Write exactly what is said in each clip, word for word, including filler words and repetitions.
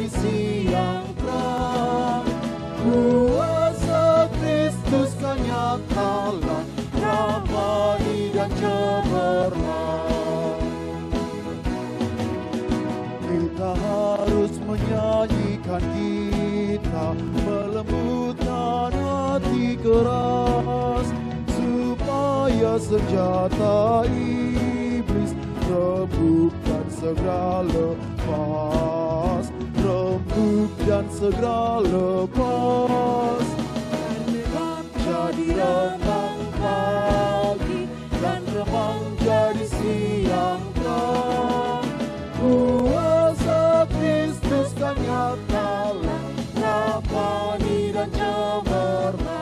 siang terang. Kuasa Kristus kan nyata, lam damai dan cemerlang. Kita harus menyanyikan gitar, melembutkan hati keras, supaya senjata iblis rembuk dan segera lepas, rembuk dan segera lepas. Remang jadi remang pagi, dan remang jadi siang terang. Kuasa Kristus kan nyata, lam damai dan cemerlang.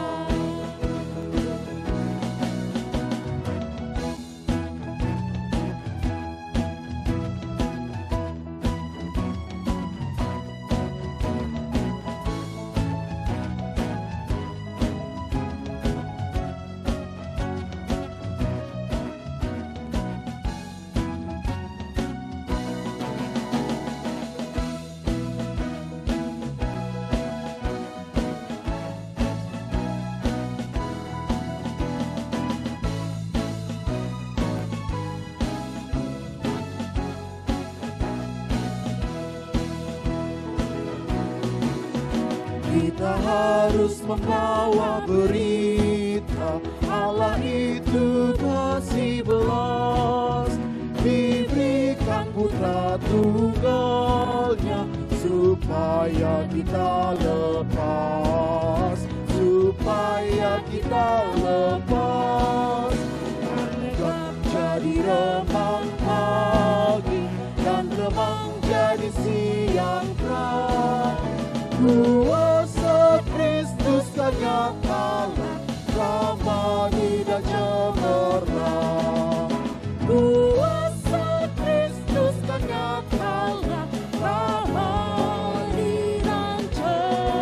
Kita harus membawa berita, Allah itu kasih belas, diberikan Putra Tunggalnya, supaya kita lepas, supaya kita lepas. Remang jadi remang pagi, dan remang jadi siang terang. Kuasa Kristus kan nyata, lam damai dan cemerlang. Kuasa Kristus kan nyata, lam damai dan cemerlang.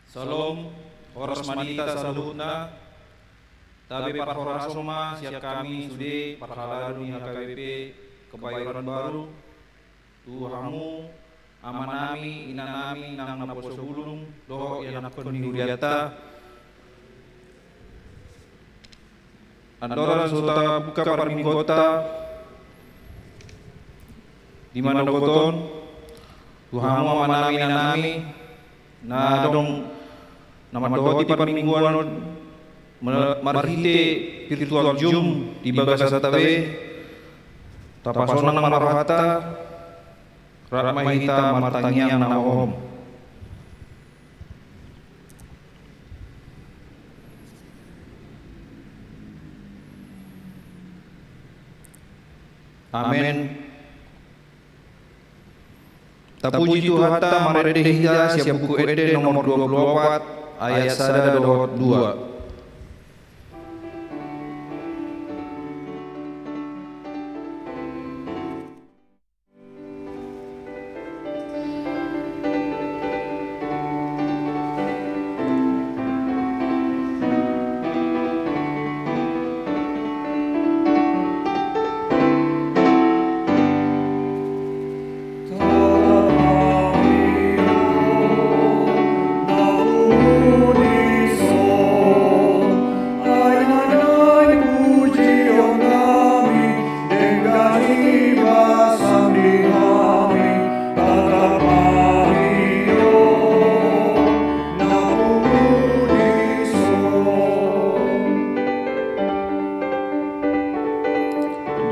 Salom, horas ma di hita saluhutna. Tabe parhorason ma sian hami sude parhalado ni H K B P Kebayoran Baru tu hamu amanami, inanami nang naposo bulung dohot ianakhon ni hurianta. Andorang so tabuka parmingguonta di manogot on, tu hamu amanami, inanami na adong na mandohoti parmingguon on me-, marhite virtual Zoom di bagasan tabe, tapasonang ma rohanta, rap ma hita martangiang na hohom. Amen. Tapuji Tuhanta, marende hita sian Buku Ende nomor dua pulu opat, ayat sada dohot dua.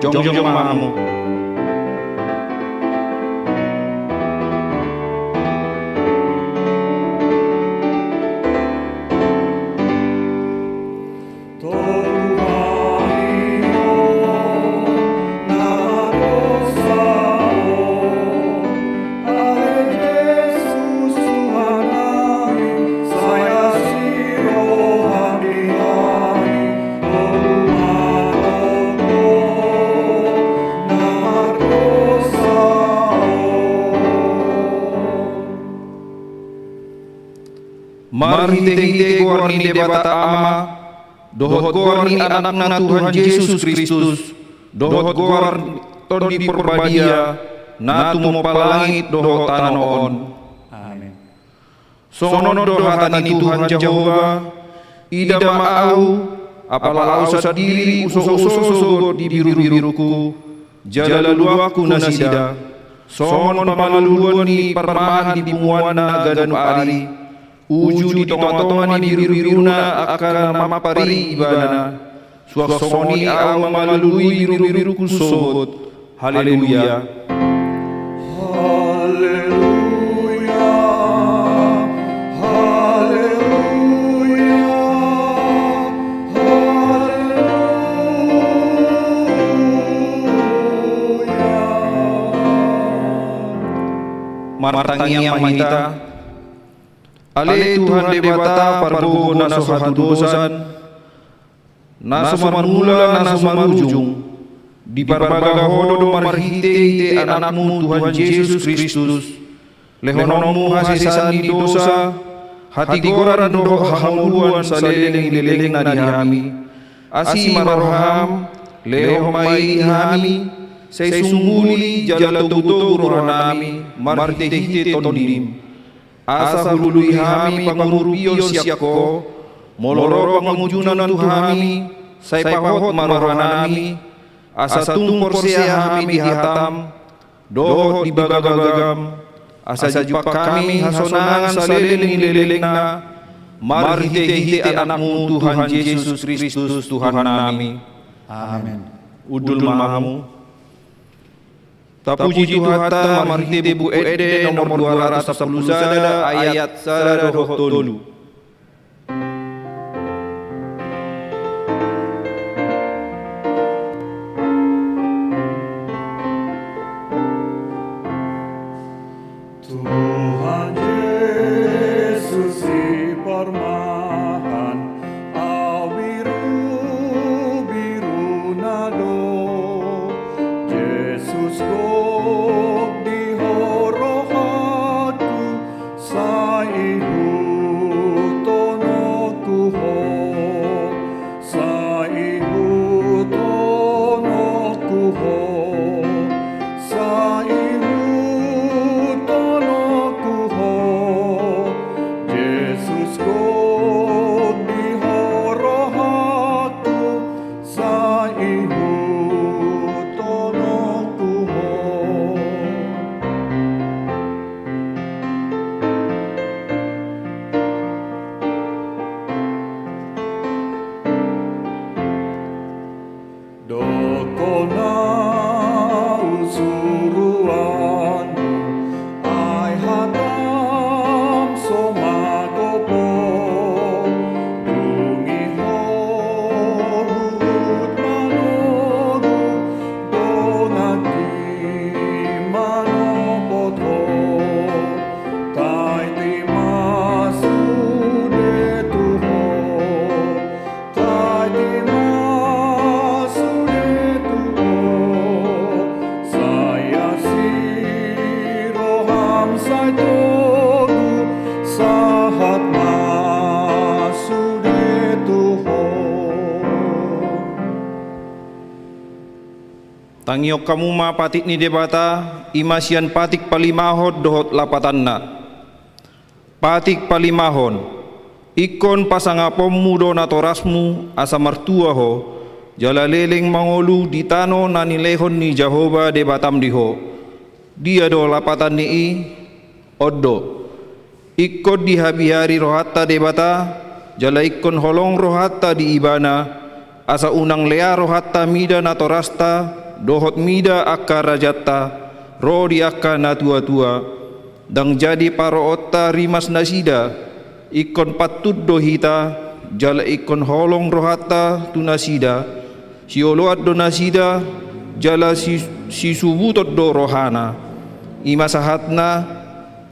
Jongjong ma hamu. Marhitehite goar ni Debata Ama, dohot goar ni Anakna Tuhan Jesus Kristus, dohot goar ni Tondi Porbadia, na tumompa langit dohot tano on. Amen. Songon on do hata ni Tuhan Jahowa: Ida ma ahu, apala ahu sandiri usousou sogot di birubirungku, jala luluanku nasida, songon pamaluluon ni parmahan di punguanna ganup ari, uju di tongatonga ni birubiruna angka na mampari ibana. Suang songon i ahu mamalului birubirungku sogot. Haleluya. Haleluya. Haleluya. Haleluya. Martangiang ma hita. Ale Tuhan Debata pargogo na so hatudosan, na so marmula na so marujung, diparbaga Ho do marhitehite Anakmu Tuhan Jesus Kristus, lehononmu hasesaan ni dosa, hatigoran dohot hangoluan saleleng ni lelengna di hami. Asi ma roham, lehon ma i di hami, sai sumuli jala togutogu rohanami marhitehite Tondim. Asa hulului hami pangurupion sian Ho, molo ro pangunjunan tu hami, sai pahot ma rohanami, asa tung porsea hami di hatam, dohot di bagabagam, asa jumpang hami hasonangan saleleng ni lelengna, marhitehite Anakmu Tuhan Jesus Kristus Tuhannami. Amen. Hundul ma hamu. Tapuji Tuhanta marhite Buku Ende nomor dua ratus sampulu sada, ayat sada dohot tolu. Tuhan Jesus i parmahan, ahu birubiruna do. Jesus gok di ho rohangku, sai ihu Tangion hamu ma patik ni Debata, i ma sian patik palimahon dohot lapatanna. Patik palimahon. Ingkon pasangaponmu do natorasmu asa martua ho, jala leleng mangolu di tano na nilehon ni Jahowa Debatam di ho. Dia do lapatan ni i? On do. Ingkon dihabiari rohanta Debata, jala ingkon holong rohanta di Ibana, asa unang lea rohanta mida natorasta dohot mida angka rajanta ro di angka natuatua. Ndang jadi paroonta rimas nasida. Ingkon pantun do hita, jala ingkon holong rohanta tu nasida. Sioloan do nasida, jala si-, sisubuton do rohana. I ma sahatna.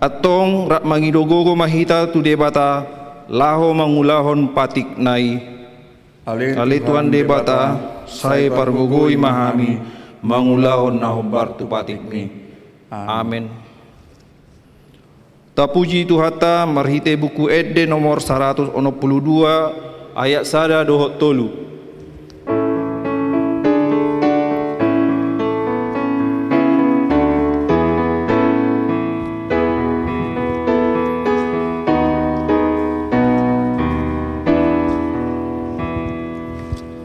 Antong rap mangido gogo ma hita tu Debata, laho mangulahon patikna i. Ale Tuhan Debata, sai pargogoi ma hami mangulahon na hombar tu patikmi. Amen. Tapuji Tuhanta marhite Buku Ende nomor saratus onom pulu dua, ayat sada dohot tolu.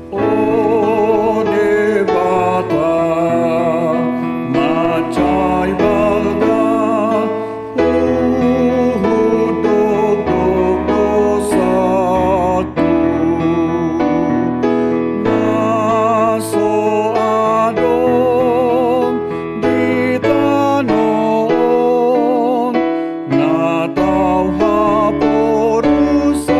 O Debata, mansai balga, huhut dokdok dosangku, na so adong di tano on, na tau haporusakku.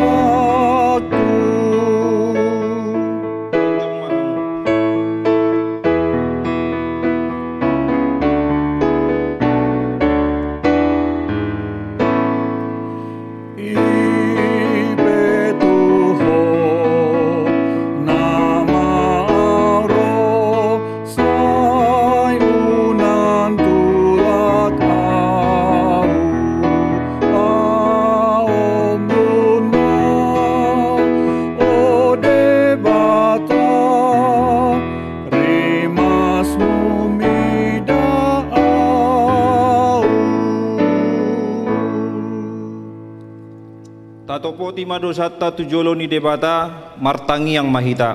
I pe tu Ho nama au ro, sai unang tulak au. Aombun ma, o Debata, rimasmu mida au. Tatopoti ma dosanta tu jolo ni Debata, martangiang ma hita.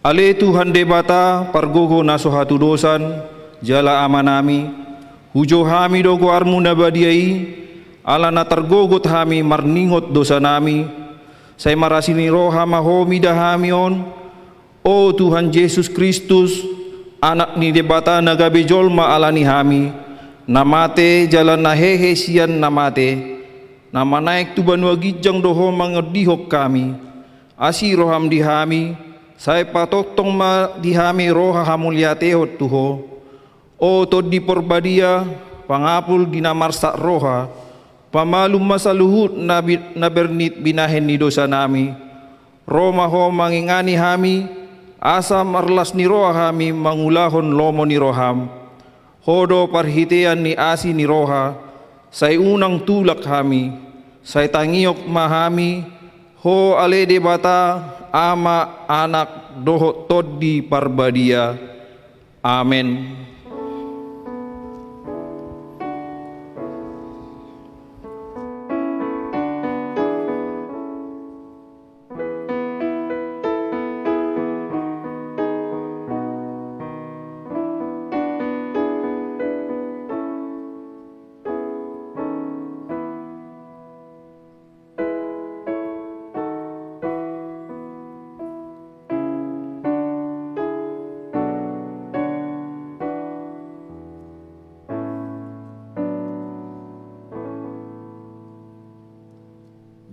Ale Tuhan Debata, pargogo na so hatudosan, jala Amanami, hujou hami do goarmu na badia i, ala na targogot hami marningot dosanami, sai marasi ni roha ma Ho mida hami on, o Tuhan Jesus Kristus, Anak ni Debata na gabe jolma ala ni hami, na mate jala na hehe sian na mate, na manaek tu banua ginjang do Ho mangondihon hami. Asi roham di hami, sai patongtong ma di hami roha hamuliatehon tu Ho. O Tondi Porbadia, pangapul di na marsak roha, pamalum ma saluhut na bi-, na bernit binahen ni dosanami. Ro ma Ho mangingani hami, asa marlas ni roha hami mangulahon lomo ni roham. Ho do parhitean ni asi ni roha, sai unang tulak hami, sai tangion ma hami, Ho ale Debata, Ama, Anak, dohot Tondi Parbadia. Amen.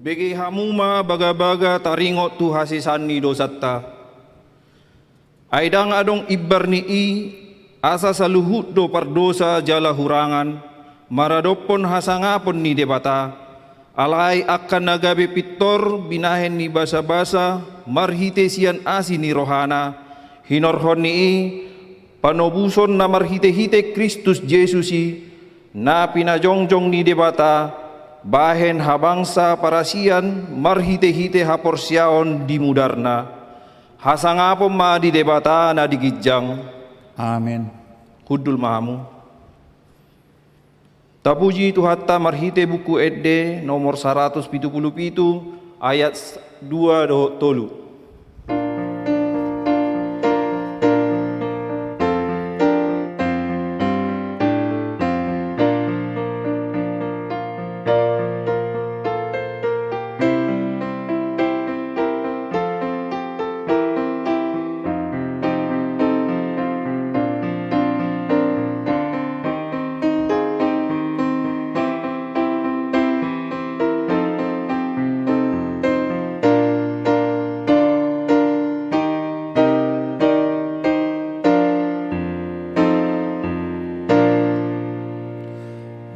Bege hamu ma bagabaga taringot tu hasesaan ni dosanta. Ai ndang adong imbar ni i, asa saluhut do pardosa jala hurangan, maradophon hasangapon ni Debata. Alai angka na gabe pintor binahen ni basabasa marhite sian asi ni rohana, hinorhon ni i, panobuson na marhitehite Kristus Jesus i, na pinajongjong ni Debata, bahen habangsa parasian marhitehite haporseaon di mudarna. Hasangapon ma di Debata na di ginjang. Amen. Hundul ma hamu. Tapuji Tuhanta marhite Buku Ende nomor saratus pitu pulu pitu, ayat dua dohot tolu.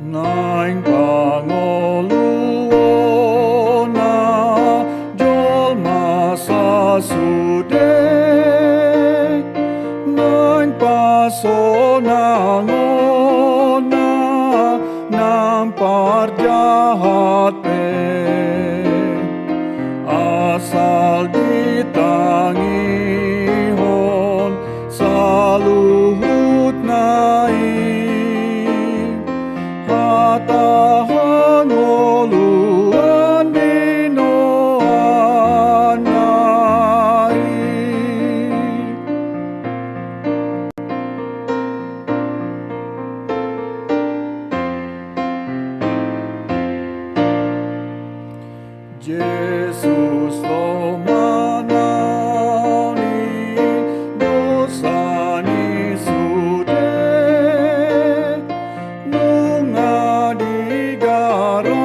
Naeng pangoluonna jolma sasude, naeng pasonangonna nang parjahat pe, asal ditangihon saluhutna i. Hata hangoluan binoanna i. Jesus do manang ni dosa ni sude, nunga digarari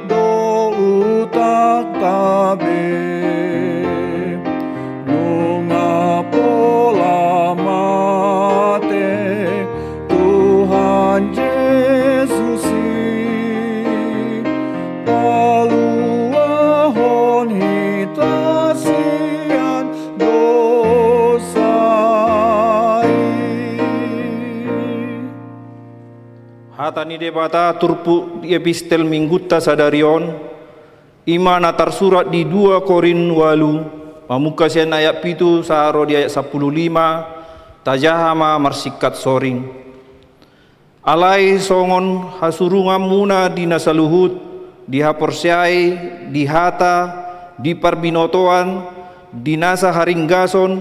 do utakta be. Nunga pola mate Tuhan Jesus i, paluahon hita sian dosa i. Hata ni Debata turpuk di epistel Minggunta sadari on, i ma na tarsurat di dua Korint ualu, mamungka sian ayat pitu sahat ro di ayat sampulu lima, tajaha ma marsingkat soring. Alai songon hasurunganmuna di na saluhut, di haporseai, di hata, di parbinotoan, di nasa haringgason,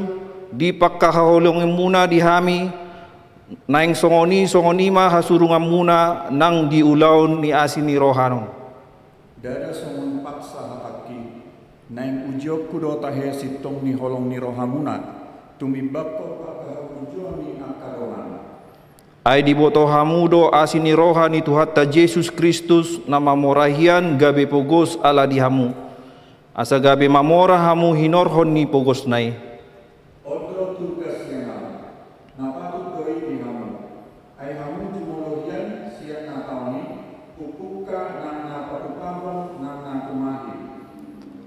di pangkahaholonganmuna di hami, naeng songon i, songon i ma hasurunganmuna nang di ulaon ni asi ni roha on. Ndada songon paksa hatangki, naeng ujionku do tahe sintong ni holong ni rohamuna, tumimbakkon pangkahapujuon ni angka dongan. Ai diboto hamu do asi ni roha ni Tuhanta Jesus Kristus na mamora hian gabe pogos ala di hamu, asa gabe mamora hamu hinorhon ni pogosna i. On do tugas sian ahu, na patut do i di hamu. Ai hamu jumolo hian sian na taon i, humbungka nang na patupahon nang na tumahi.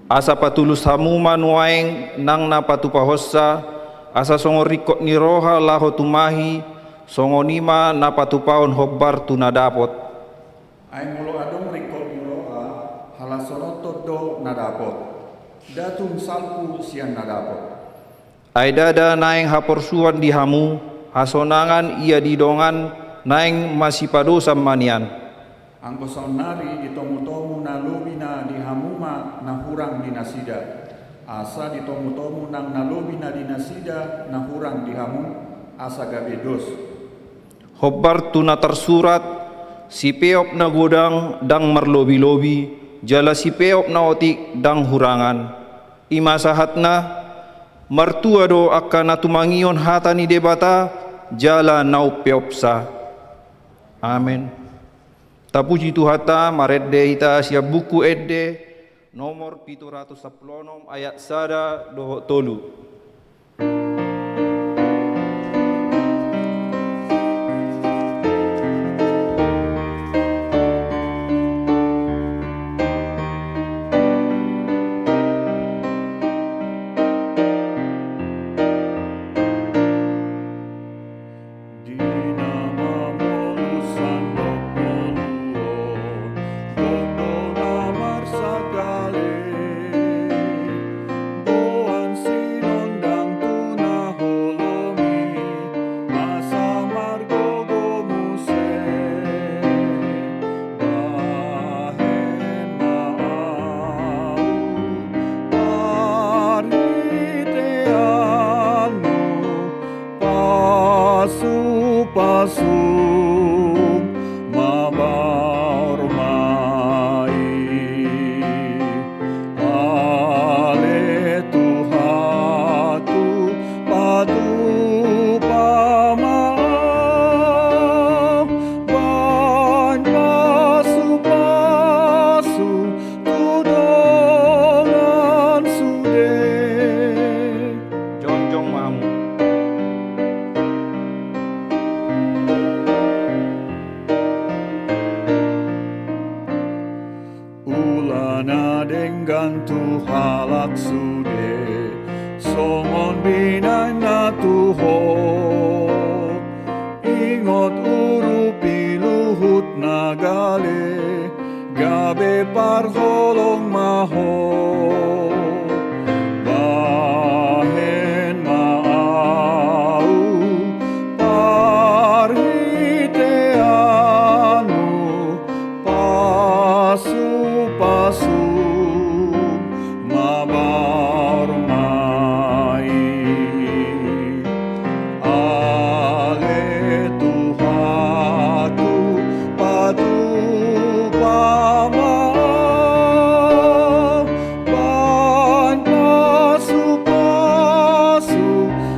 Asa patulus hamu ma nuaeng nang na patupahonsa, asa songon ringkot ni roha laho tumahi, songon i ma na patupahon hombar tu na dapot. Ai molo adong ringkot ni roha, halasononton do na dapot. Nda tung salpu sian na dapot. Ai ndada naeng haporsuan di hamu, hasonangan ia di dongan, naeng masipadosan ma nian. Anggo saonnari ditomutomu na lobina di hamu ma na hurang di nasida, asa ditomutomu nang na lobina di nasida na hurang di hamu, asa gabe dos. Hombar tu na tarsurat, sipeop na godang ndang marlobilobi, jala sipeop na otik ndang hurangan. I ma sahatna, martua do angka na tumangihon hata ni Debata, jala na umpeopsa. Amen. Tapuji Tuhanta, marende hita sian Buku Ende, nomor pitu ratus sampulu onom, ayat sada dohot tolu. Di na mamolus sandok ngolu on, gok do na marsagale. Boan sinon Pasahat ma i, ale Tuhanku, patupa ma au, bahen pasupasu tu dongan sude. Jongjong ma hamu. Ula na denggan tu halak sude, songon binahen na tuhor. Ingot urupi luhut na gale, gabe parholong ma ho. Bahen ma au parhiteanmu, pasupasu mabaor ma i. Ale Tuhanku, patupa ma au, bahen pasupasu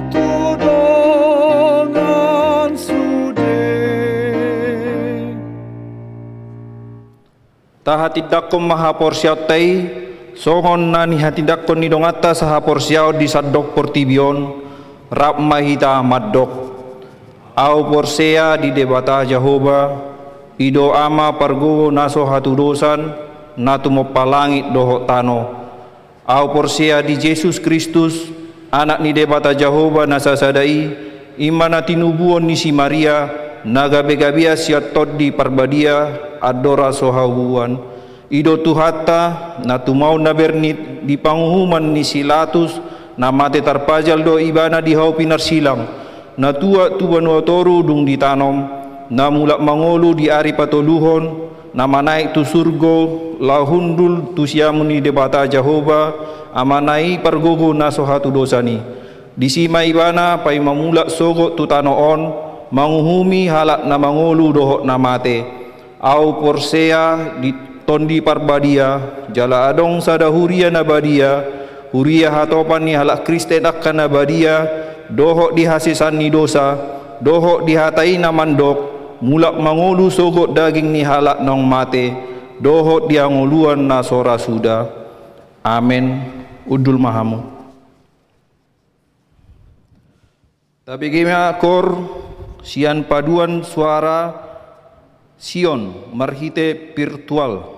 tu dongan sude. Tahatindangkon ma haporseaonta i, songon na nihatindangkon ni donganta sahaporseaon di sandok portibi on, rap ma hita mandok. Au porsea di Debata Jahowa, i do Ama pargogo na so hatudosan, na tumompa langit dohot tano. Au porsea di Jesus Kristus, Anak ni Debata Jahowa na sasada i, i ma na tinubuhon ni si Maria, na gabegabean sian Tondi Parbadia, andorang so haubuan. I do Tuhanta, na tumaon na bernit di panguhuman ni si Latus, na mate tarpajal do ibana di hau pinarsilang, na tuat tu banua toru dung ditanom, na mulak mangolu di ari patoluhon, na manaek tu surgo, laho hundul tu siamun ni Debata Jahowa, Amana i pargogo na so hatudosan i. Disi ma ibana paima mulak sogot tu tano on, manguhumi halak na mangolu dohot na mate. Au porsea di Tondi Parbadia, jala adong sada huria na badia, huria hatopan ni halak Kristen angka na badia, dohot di hasesaan ni dosa, dohot di hata i na mandok, mulak mangolu sogot daging ni halak naung mate, dohot di hangoluan na so ra suda. Amen. Hundul ma hamu. Tabege ma kor sian paduan suara Sion marhite virtual.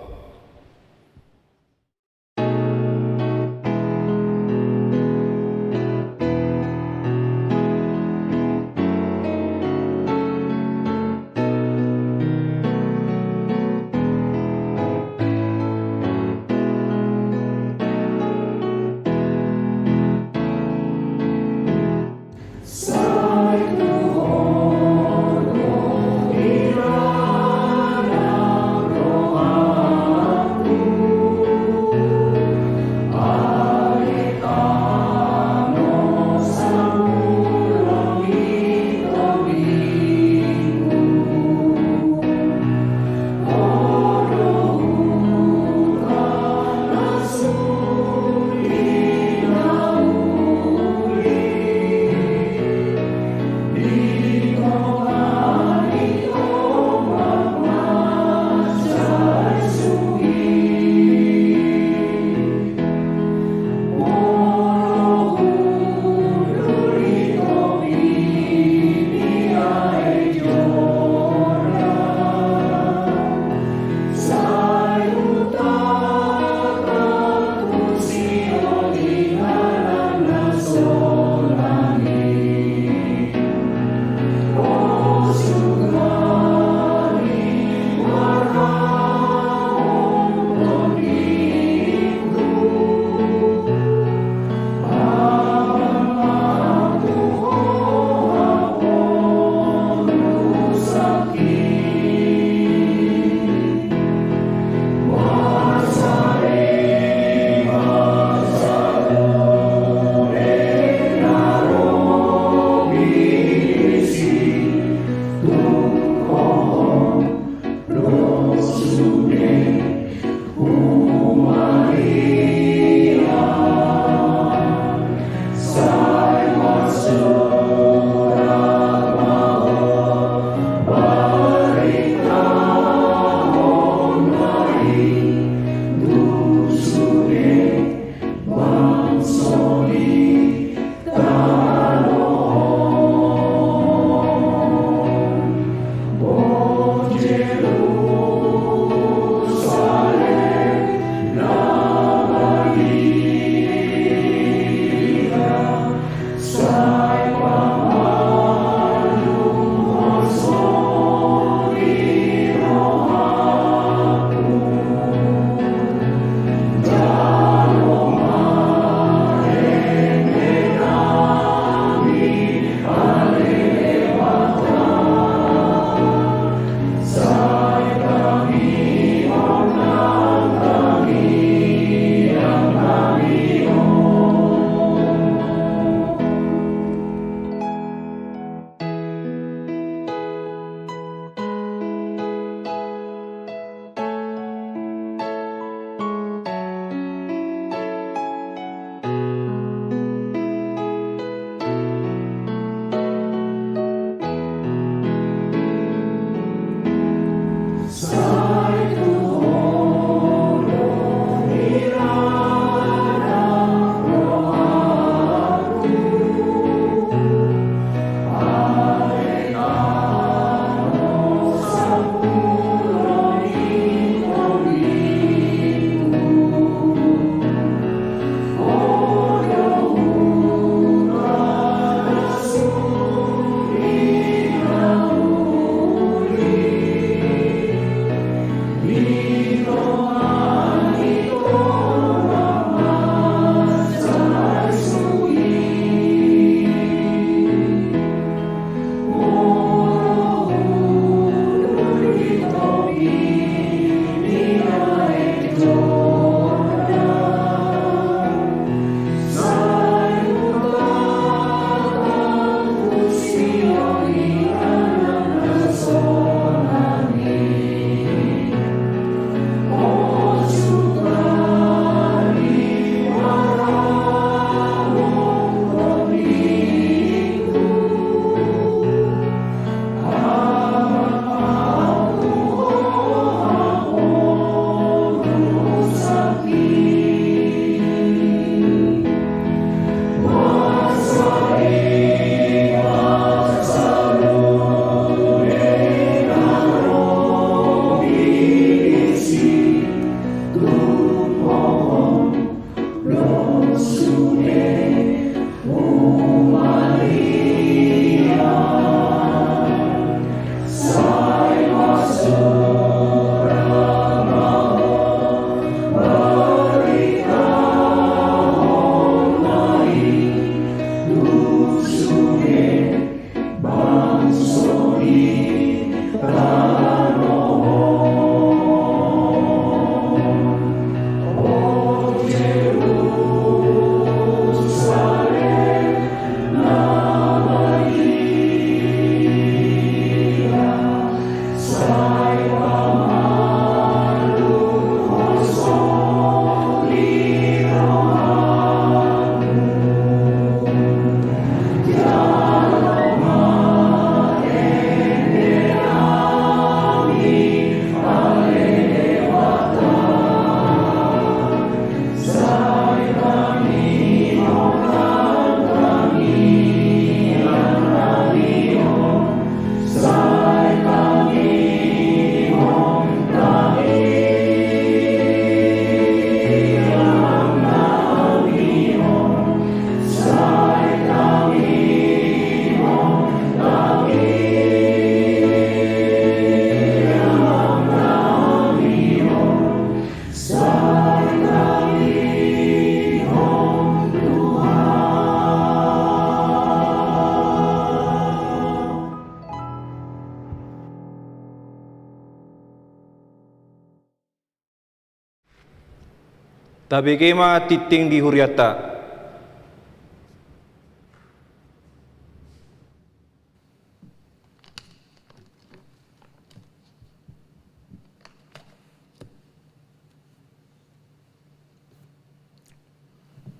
Tabege ma tingting di hurianta.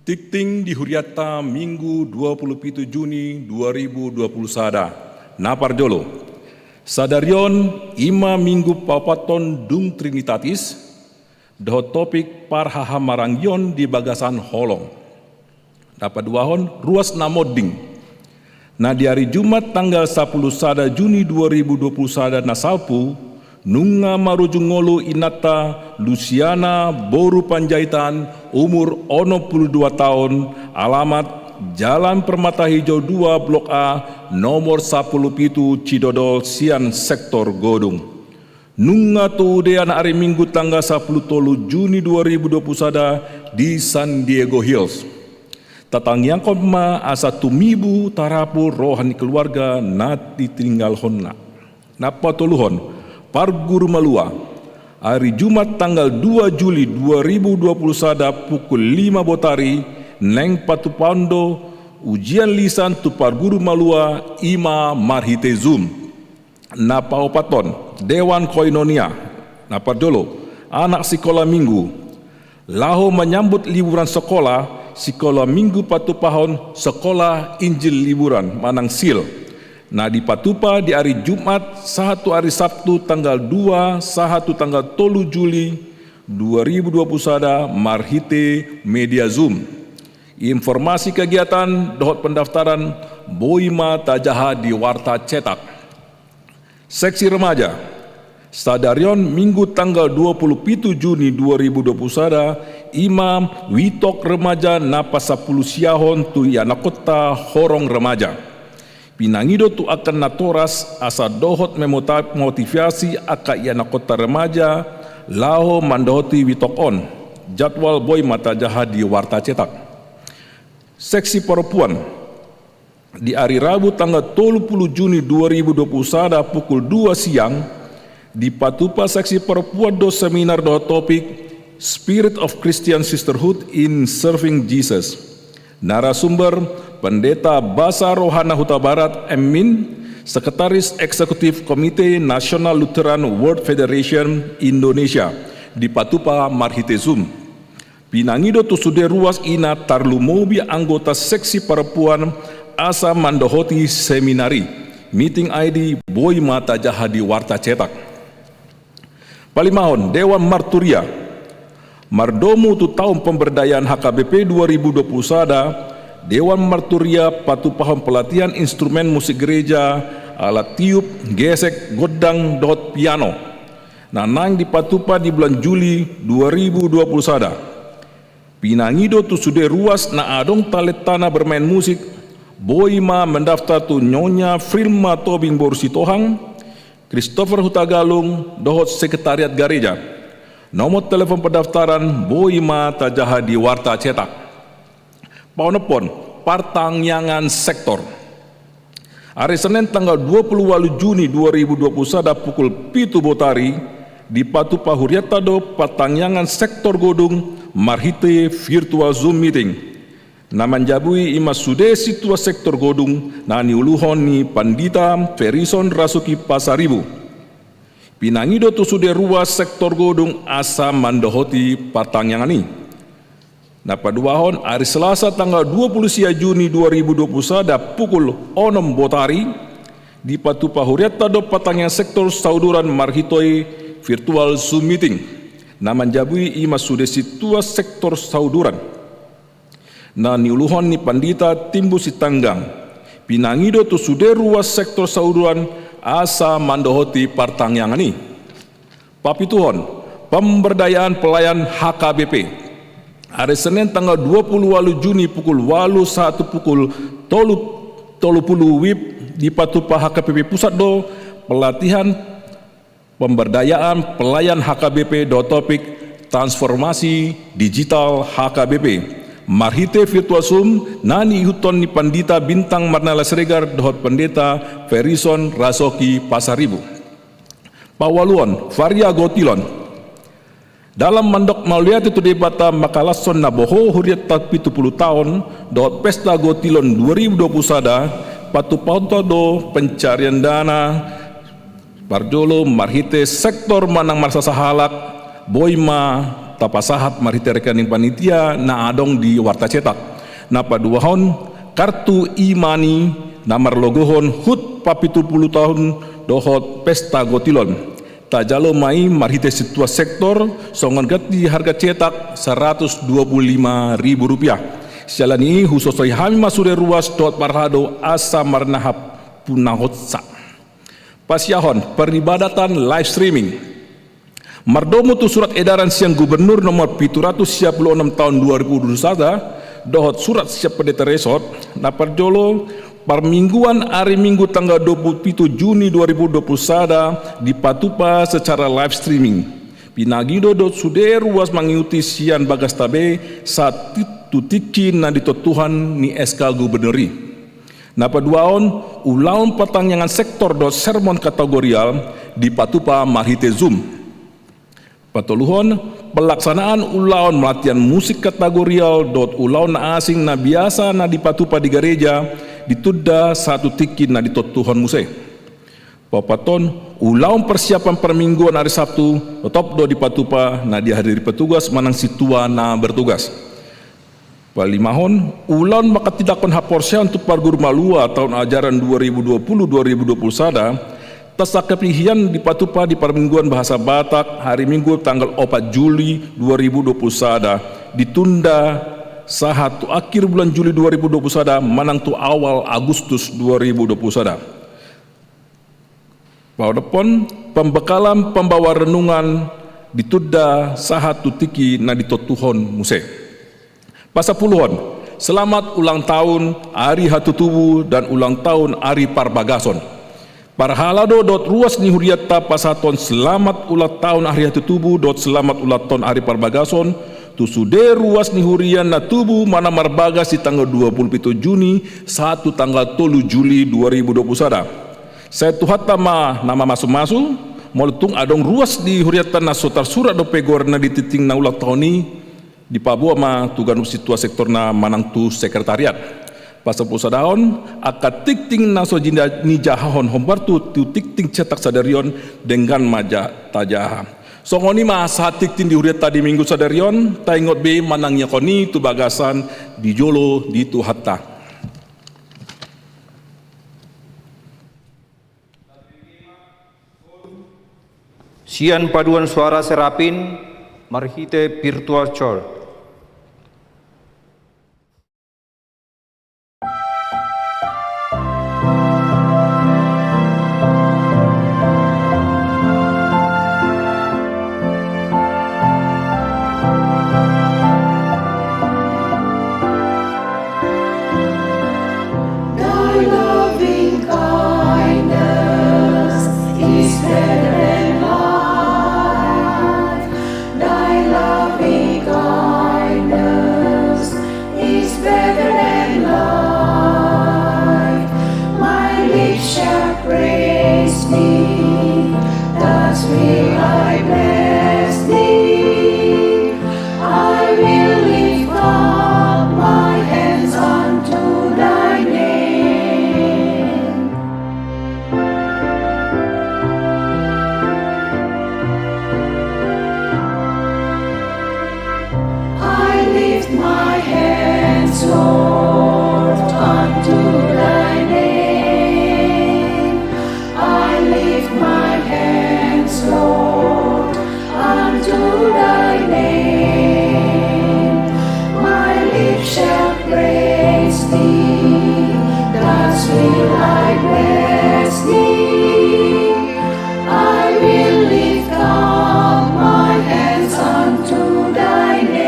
Tingting di hurianta, Minggu dua puluh pitu Juni dua ribu dua puluh sada. Na parjolo, sadari on i ma Minggu paopathon dung Trinitatis, dohot topik parhahamarangion di bagasan holong. Na paduahon, ruas na monding. Na di ari Jumat tanggal sampulu sada Juni dua ribu dua puluh sada na salpu, nunga marujung ngolu inanta Lusiana boru Panjaitan, umur onom pulu dua taon, alamat Jalan Permata Hijau dua, Blok A, nomor sampulu pitu, Cidodol, sian sektor Godung. Nunga tuudea na ari Minggu tanggal sampulu tolu Juni dua ribu dua puluh sada di San Diego Hills. Tatangiangkon ma asa tumibu tarapul roha ni keluarga na titinggalhonna. Na patoluhon, parguru malua. Ari Jumat tanggal dua Juli dua ribu dua puluh sada pukul lima botari, naeng patupaon do ujian lisan tu parguru malua, i ma marhite Zoom. Na paopathon, Dewan Koinonia. Na parjolo, anak sikola Minggu. Laho manyambut liburan sikola, sikola Minggu patupahon Sekolah Injil Liburan manang sil, na dipatupa di ari Jumat sahat tu ari Sabtu tanggal dua sahat tu tanggal tolu Juli dua ribu dua puluh sada marhite media Zoom. Informasi kegiatan dohot pendaftaran boi ma tajaha di warta cetak. Seksi remaja. Sadari on Minggu tanggal dua puluh pitu Juni dua ribu dua puluh sada, i ma witok remaja na pasampulusiahon tu ianakkonta horong remaja. Pinangido tu angka natoras asa dohot memota-, motivasi angka ianakkonta remaja laho mandohoti witok on. Jadwal boi ma tajaha di warta cetak. Seksi perempuan. Di ari Rabu tanggal tolu pulu Juni dua ribu dua pulu sada pukul dua siang, dipatupa seksi perempuan do seminar dohot topik Spirit of Christian Sisterhood in Serving Jesus. Narasumber, Pendeta Basa Rohana Hutabarat, M Min, Sekretaris Eksekutif Komite Nasional Lutheran World Federation Indonesia, dipatupa marhite Zoom. Pinangido tu sude ruas i na tarlumobi anggota seksi perempuan asa mandohoti seminar i. Meeting I D boi ma tajaha di warta cetak. Palimahon, Dewan Marturia. Mardomu tu taon pemberdayaan H K B P dua ribu dua puluh sada, Dewan Marturia patupahon pelatihan instrumen musik gereja, alat tiup, gesek, gondang, dohot piano. Na naeng dipatupa di bulan Juli dua ribu dua puluh sada. Pinangido tu sude ruas na adong talentana bermain musik, boi ma mendaftar tu Nyonya Frilma Tobing boru Sitohang, Christopher Hutagalung, dohot sekretariat gareja. Nomor telepon pendaftaran boi ma tajaha di warta cetak. Paonomhon, partangiangan sektor. Ari Senen tanggal dua pulu ualu Juni dua ribu dua pulu sada pukul pitu botari, dipatupa hurianta do partangiangan sektor Godung marhite virtual Zoom meeting. Na manjabui i ma sude sintua sektor Godung na niuluhon ni Pandita Ferison Rasuki Pasaribu. Pinangido tu sude ruas sektor Godung asa mandohoti partangiangan i. Na paduahon, ari Selasa tanggal dua pulu sia Juni dua ribu dua pulu sada pukul onom botari, dipatupa hurianta do partangiangan sektor Sauduran marhite virtual Zoom meeting. Na manjabui i ma sude sintua sektor Sauduran na niuluhon ni Pandita Timbul Sitanggang. Pinangido tu sude ruas sektor Sauduran asa mandohoti partangiangan i. Papituhon, pemberdayaan pelayan H K B P. Ari Senen tanggal dua pulu ualu Juni pukul ualu sahat tu pukul tolu, tolu pulu WIB dipatupa H K B P Pusat do pelatihan pemberdayaan pelayan H K B P dohot topik transformasi digital H K B P marhite virtual Zoom na niihuthon ni Pandita Bintang Marnala Siregar dohot Pendeta Ferison Rasoki Pasaribu. Paualuhon, variagotilon. Dalam mandok mauliate tu Debata mangkalashon na boho hurianta pitu pulu taon dohot pesta gotilon dua ribu dua pulu sada, patupahonta do pencarian dana parjolo marhite sektor manang marsasahalak, boi ma tapasahat marhite rekening panitia na adong di warta cetak. Na paduahon, kartu e-money na marlogohon hut papitu pulu taon dohot pesta gotilon. Tajalo ma i marhite situan sektor songon ganti harga cetak saratus dua pulu lima ribu rupiah. Siala ni i husosoi hami ma sude ruas dohot parhalado asa marnahap punahonsa. Pasiahon, peribadatan live streaming. Mardomu tu surat edaran sian Gubernur nomor pitu ratus sia pulu onom taon dua ribu dua pulu sada dohot surat sian Pendeta Resort, na parjolo, parmingguan ari Minggu tanggal dua pulu pitu Juni dua ribu dua pulu sada dipatupa secara live streaming. Pinangido do sude ruas mangihuti sian bagasta be sahat tu tingki na ditontuhon ni S K Gubernur i. Na paduahon, ulaon partangiangan sektor dohot sermon kategorial dipatupa marhite Zoom. Patoluhon, pelaksanaan ulaon latihan musik kategorial dohot ulaon na asing na biasa na dipatupa di gareja ditunda sahat tu tingki na ditontuhon muse. Paopathon, ulaon persiapan parmingguan ari Sabtu totop do dipatupa na dihadiri petugas manang sintua na bertugas. Palimahon, ulaon manghatindanghon haporseaon tu parguru malua taon ajaran dua ribu dua pulu dua ribu dua pulu sada, tasangkap i hian dipatupa di parmingguan bahasa Batak, hari Minggu tanggal opat Juli dua ribu dua pulu sada, ditunda sahat tu akhir bulan Juli dua ribu dua pulu sada manang tu awal Agustus dua ribu dua pulu sada. Paonomhon, pembekalan pembawa renungan ditunda sahat tu tingki na ditontuhon muse. Pasapuluhon, selamat ulang tahun ari hatutubu dan ulang tahun ari parbagason. Parhalado dohot ruas ni hurianta pasahathon selamat ulang tahun ari hatutubu dohot selamat ulang tahun ari parbagason tu sude ruas ni huria na tubu manang marbagas di tanggal dua pulu pitu Juni sahat tu tanggal tolu Juli dua ribu dua pulu sada. Sai Tuhanta ma na mamasumasu, molo tung adong ruas di hurianta na so tarsurat dope goarna di tingting na ulang tahun i, dipaboa ma tu ganup sintua sektorna manang tu sekretariat. Pasampulu sadahon, angka tingting na so jinda-, nijahahon hombar tu, tu tingting cetak sadari on denggan ma ja-, tajaha. Songon i ma sahat tingting di hurianta di Minggu sadari on, taingot be manangiangkon i tu bagasan di jolo di Tuhanta. Sian paduan suara Serapin marhite virtual chord. Thy loving kindness is better than life. Thy loving kindness is better than life. My lips shall praise thee, thus will I bless thee. I will lift up my hands unto thy name. I lift my hands, Lord, unto thy name. I lift my hands, Lord, unto thy name. My lips shall praise thee, thus will I bless thee. I will lift up my hands unto thy name.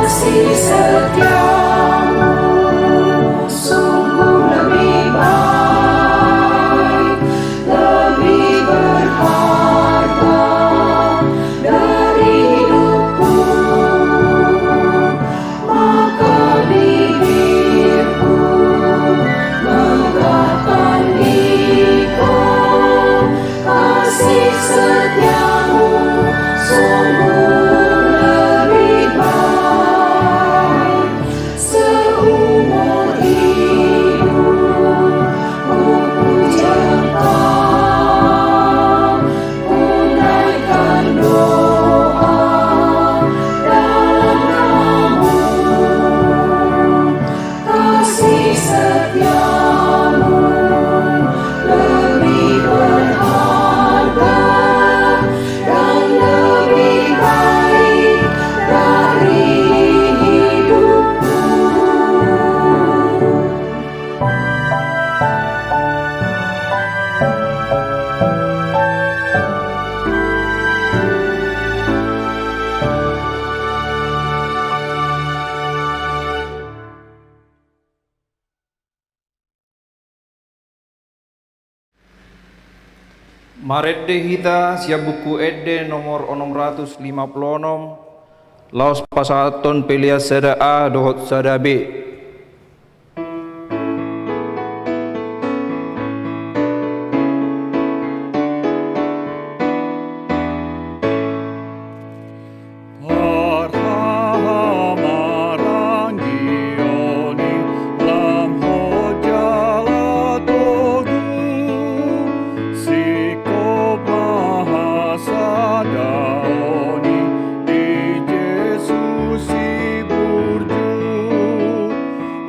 Kasih setiamu Marende hita sian Buku Ende nomor onom ratus lima pulu onom, laos pasahathon pelean sada A dohot sada B. Marhahamaranggion i lam hot jala togu, singkop ma hasadaon i di Jesus i burju.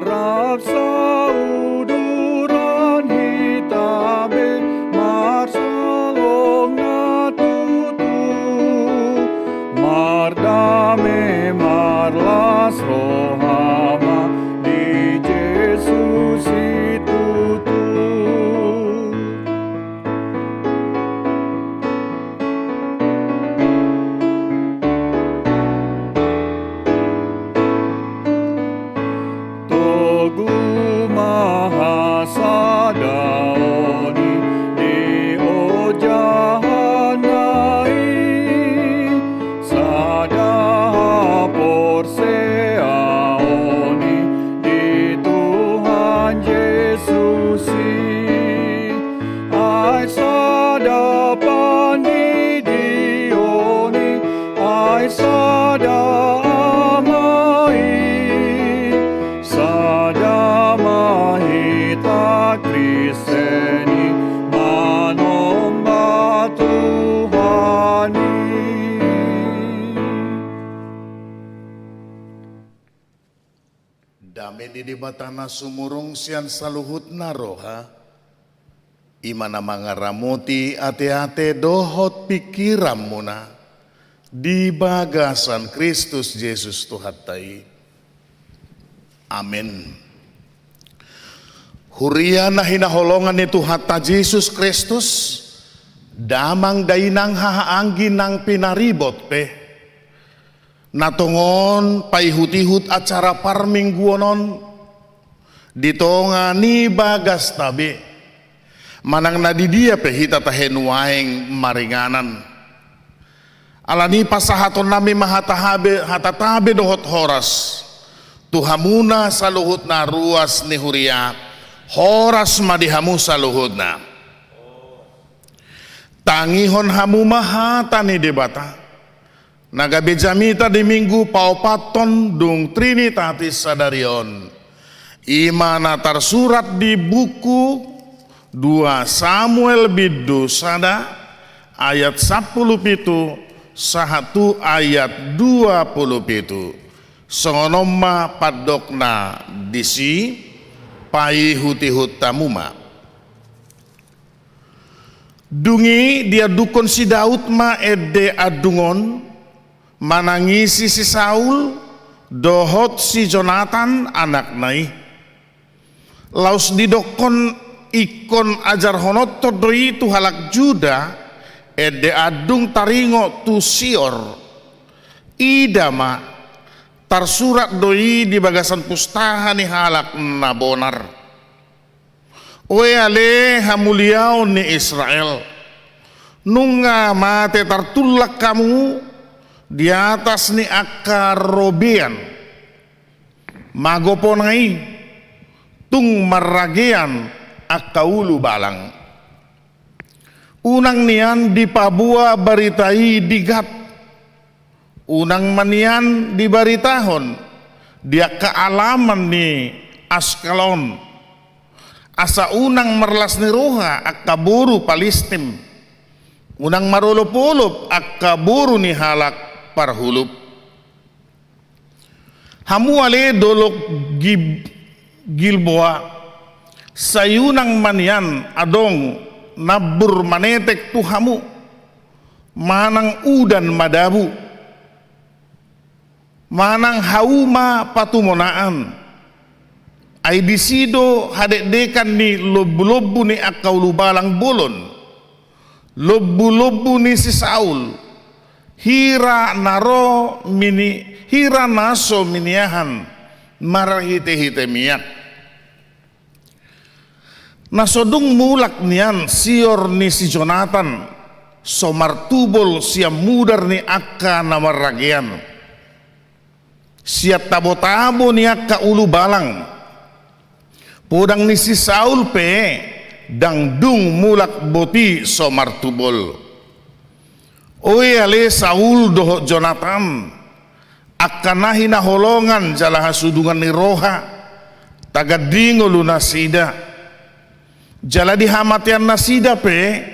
Rap sauduran hita be marsolong na tutu, mardame marlas roha ma di Jesus i tutu. Togu ma hasadaon i di ojahanna i, sada haporseaon i di Tuhan Jesus i. Ai sada pandidion i, ai sada Ama i, sada ma hita Kristen i manomba Tuhan i. Dame ni Debata na sumurung sian saluhutna roha, i ma na mangaramoti ateate dohot pingkiranmuna di bagasan Kristus Jesus Tuhanta i. Amen. Huria na hinaholongan ni Tuhanta Jesus Kristus, damang dainang hahaanggi nang pinaribot pe. Na tongon paihutihut acara parmingguon on di tonga ni bagasta be, manang na di dia pe hita tahe nuaeng maringanan. Alani i pasahatonnami ma hata tabe, hata tabe dohot horas tu hamuna saluhutna ruas ni huria, horas ma di hamu saluhutna. Tangihon hamu ma hata ni Debata na gabe jamita di Minggu paopathon dung Trinitatis sadari on. I ma na tarsurat di buku dua Samuel bindu sada ayat sampulu pitu sahat tu ayat dua pulu pitu. Songon on ma pandokna disi, paihutihut hamu ma. Dung i diandukkon si Daud ma ende andung on, manangisi si Saul dohot si Jonatan anakna i. Laos didokkon ingkon ajarhononhon do i tu halak Juda, ende andung taringot tu Sior. Ida ma, tarsurat do i di bagasan pustaha ni halak na bonar. Oe ale hamuliaon ni Israel, nunga mate tartullang hamu di atas ni angka robean. Magopona i, tung marragean angka ulubalang. Unang nian dipaboa barita i di Gat. Unang ma nian dibaritahon di angka alaman ni Askalon. Asa unang marlas ni roha angka boru Palistim. Unang marolopolop angka boru ni halak parhulup. Hamu ale dolok Gib-, Gilboa, sai unang ma nian adong nambur manetek tu hamu, manang udan madabu, manang hauma patumonaan. Ai disi do hadekdekan ni lombulombu ni angka ulubalang bolon, lombulombu ni si Saul, hira na ro mini-, hira na so miniahan marhitehite miak. Na so dung mulak nian sior ni si Jonatan, so martubol sian mudar ni angka na marragean, sian tabo-tabo ni angka ulubalang. Podang ni si Saul pe ndang dung mulak boti so martubol. Oi ale Saul dohot Jonatan, angka na hinaholongan jala hasudungan ni roha, tagan di ngolu nasida. Jala di hamatean nasida pe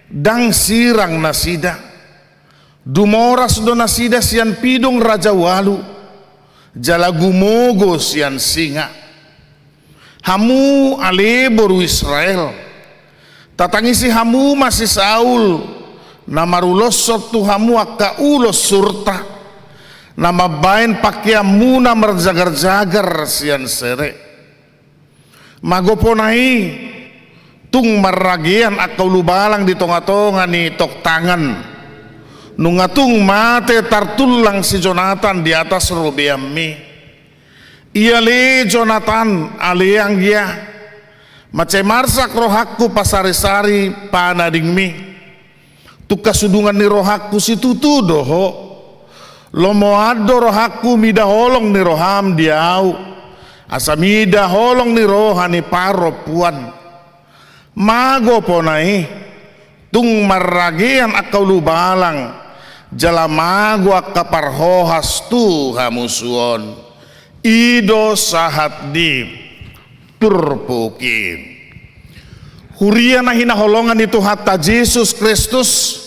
ndang sirang nasida. Dumoras do nasida sian pidong raja ualu, jala gumogo sian singa. Hamu ale boru Israel, tatangisi hamu ma si Saul, na maruloshon tu hamu angka ulos surta, na mambaen pangkeanmuna marjagar-jagar sian sere. Mago pona i, tung marragean angka ulubalang di tonga-tonga ni tongtangan. Nunga tung mate tartullang si Jonatan di atas robeanmi. Ia ale Jonatan, ale anggia, mansai marsak rohangku pasari-sari panadingmi. Tung hasudungan ni rohangku situtu do ho. Lomoan do rohangku mida holong ni roham di ahu, asa mida holong ni roha ni parompuan. Mago pona i, tung marragean angka ulubalang, jala mago angka parhohas tu hamusuon. I do sahat ni turpuk i. Huria na hinaholongan ni Tuhanta Jesus Kristus,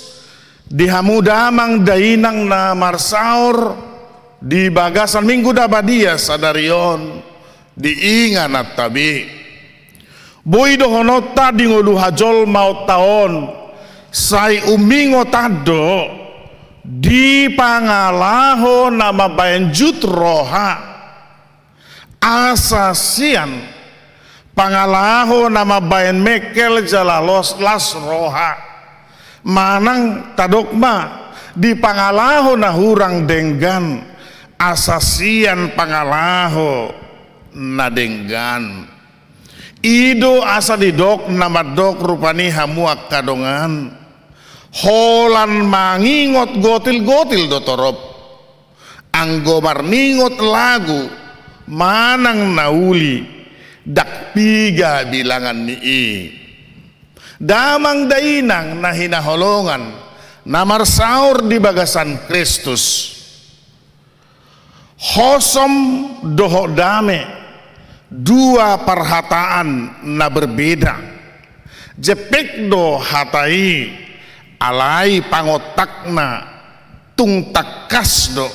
di hamu damang dainang na marsaor di bagasan Minggu na badia sadari on, di ingananta be. Boi dohononta di ngolu hajolmaonta on, sai umingotan do di pangalaho na mambaen jut roha. Asa sian pangalaho na mambaen mengkel jala los las roha. Manang tadok ma di pangalaho na hurang denggan, asa sian pangalaho na denggan. I do asa didok na mandok rupani hamu angka dongan. Holan mangingot gotil-gotil do torop. Anggo marningot lagu manang na uli, ndang piga bilangan ni i. Damang dainang na hinaholongan, na marsaor di bagasan Kristus. Hosom dohot dame, dua parhataan na berbeda. Jempek do hata i, alai pangontakna tung tangkas do,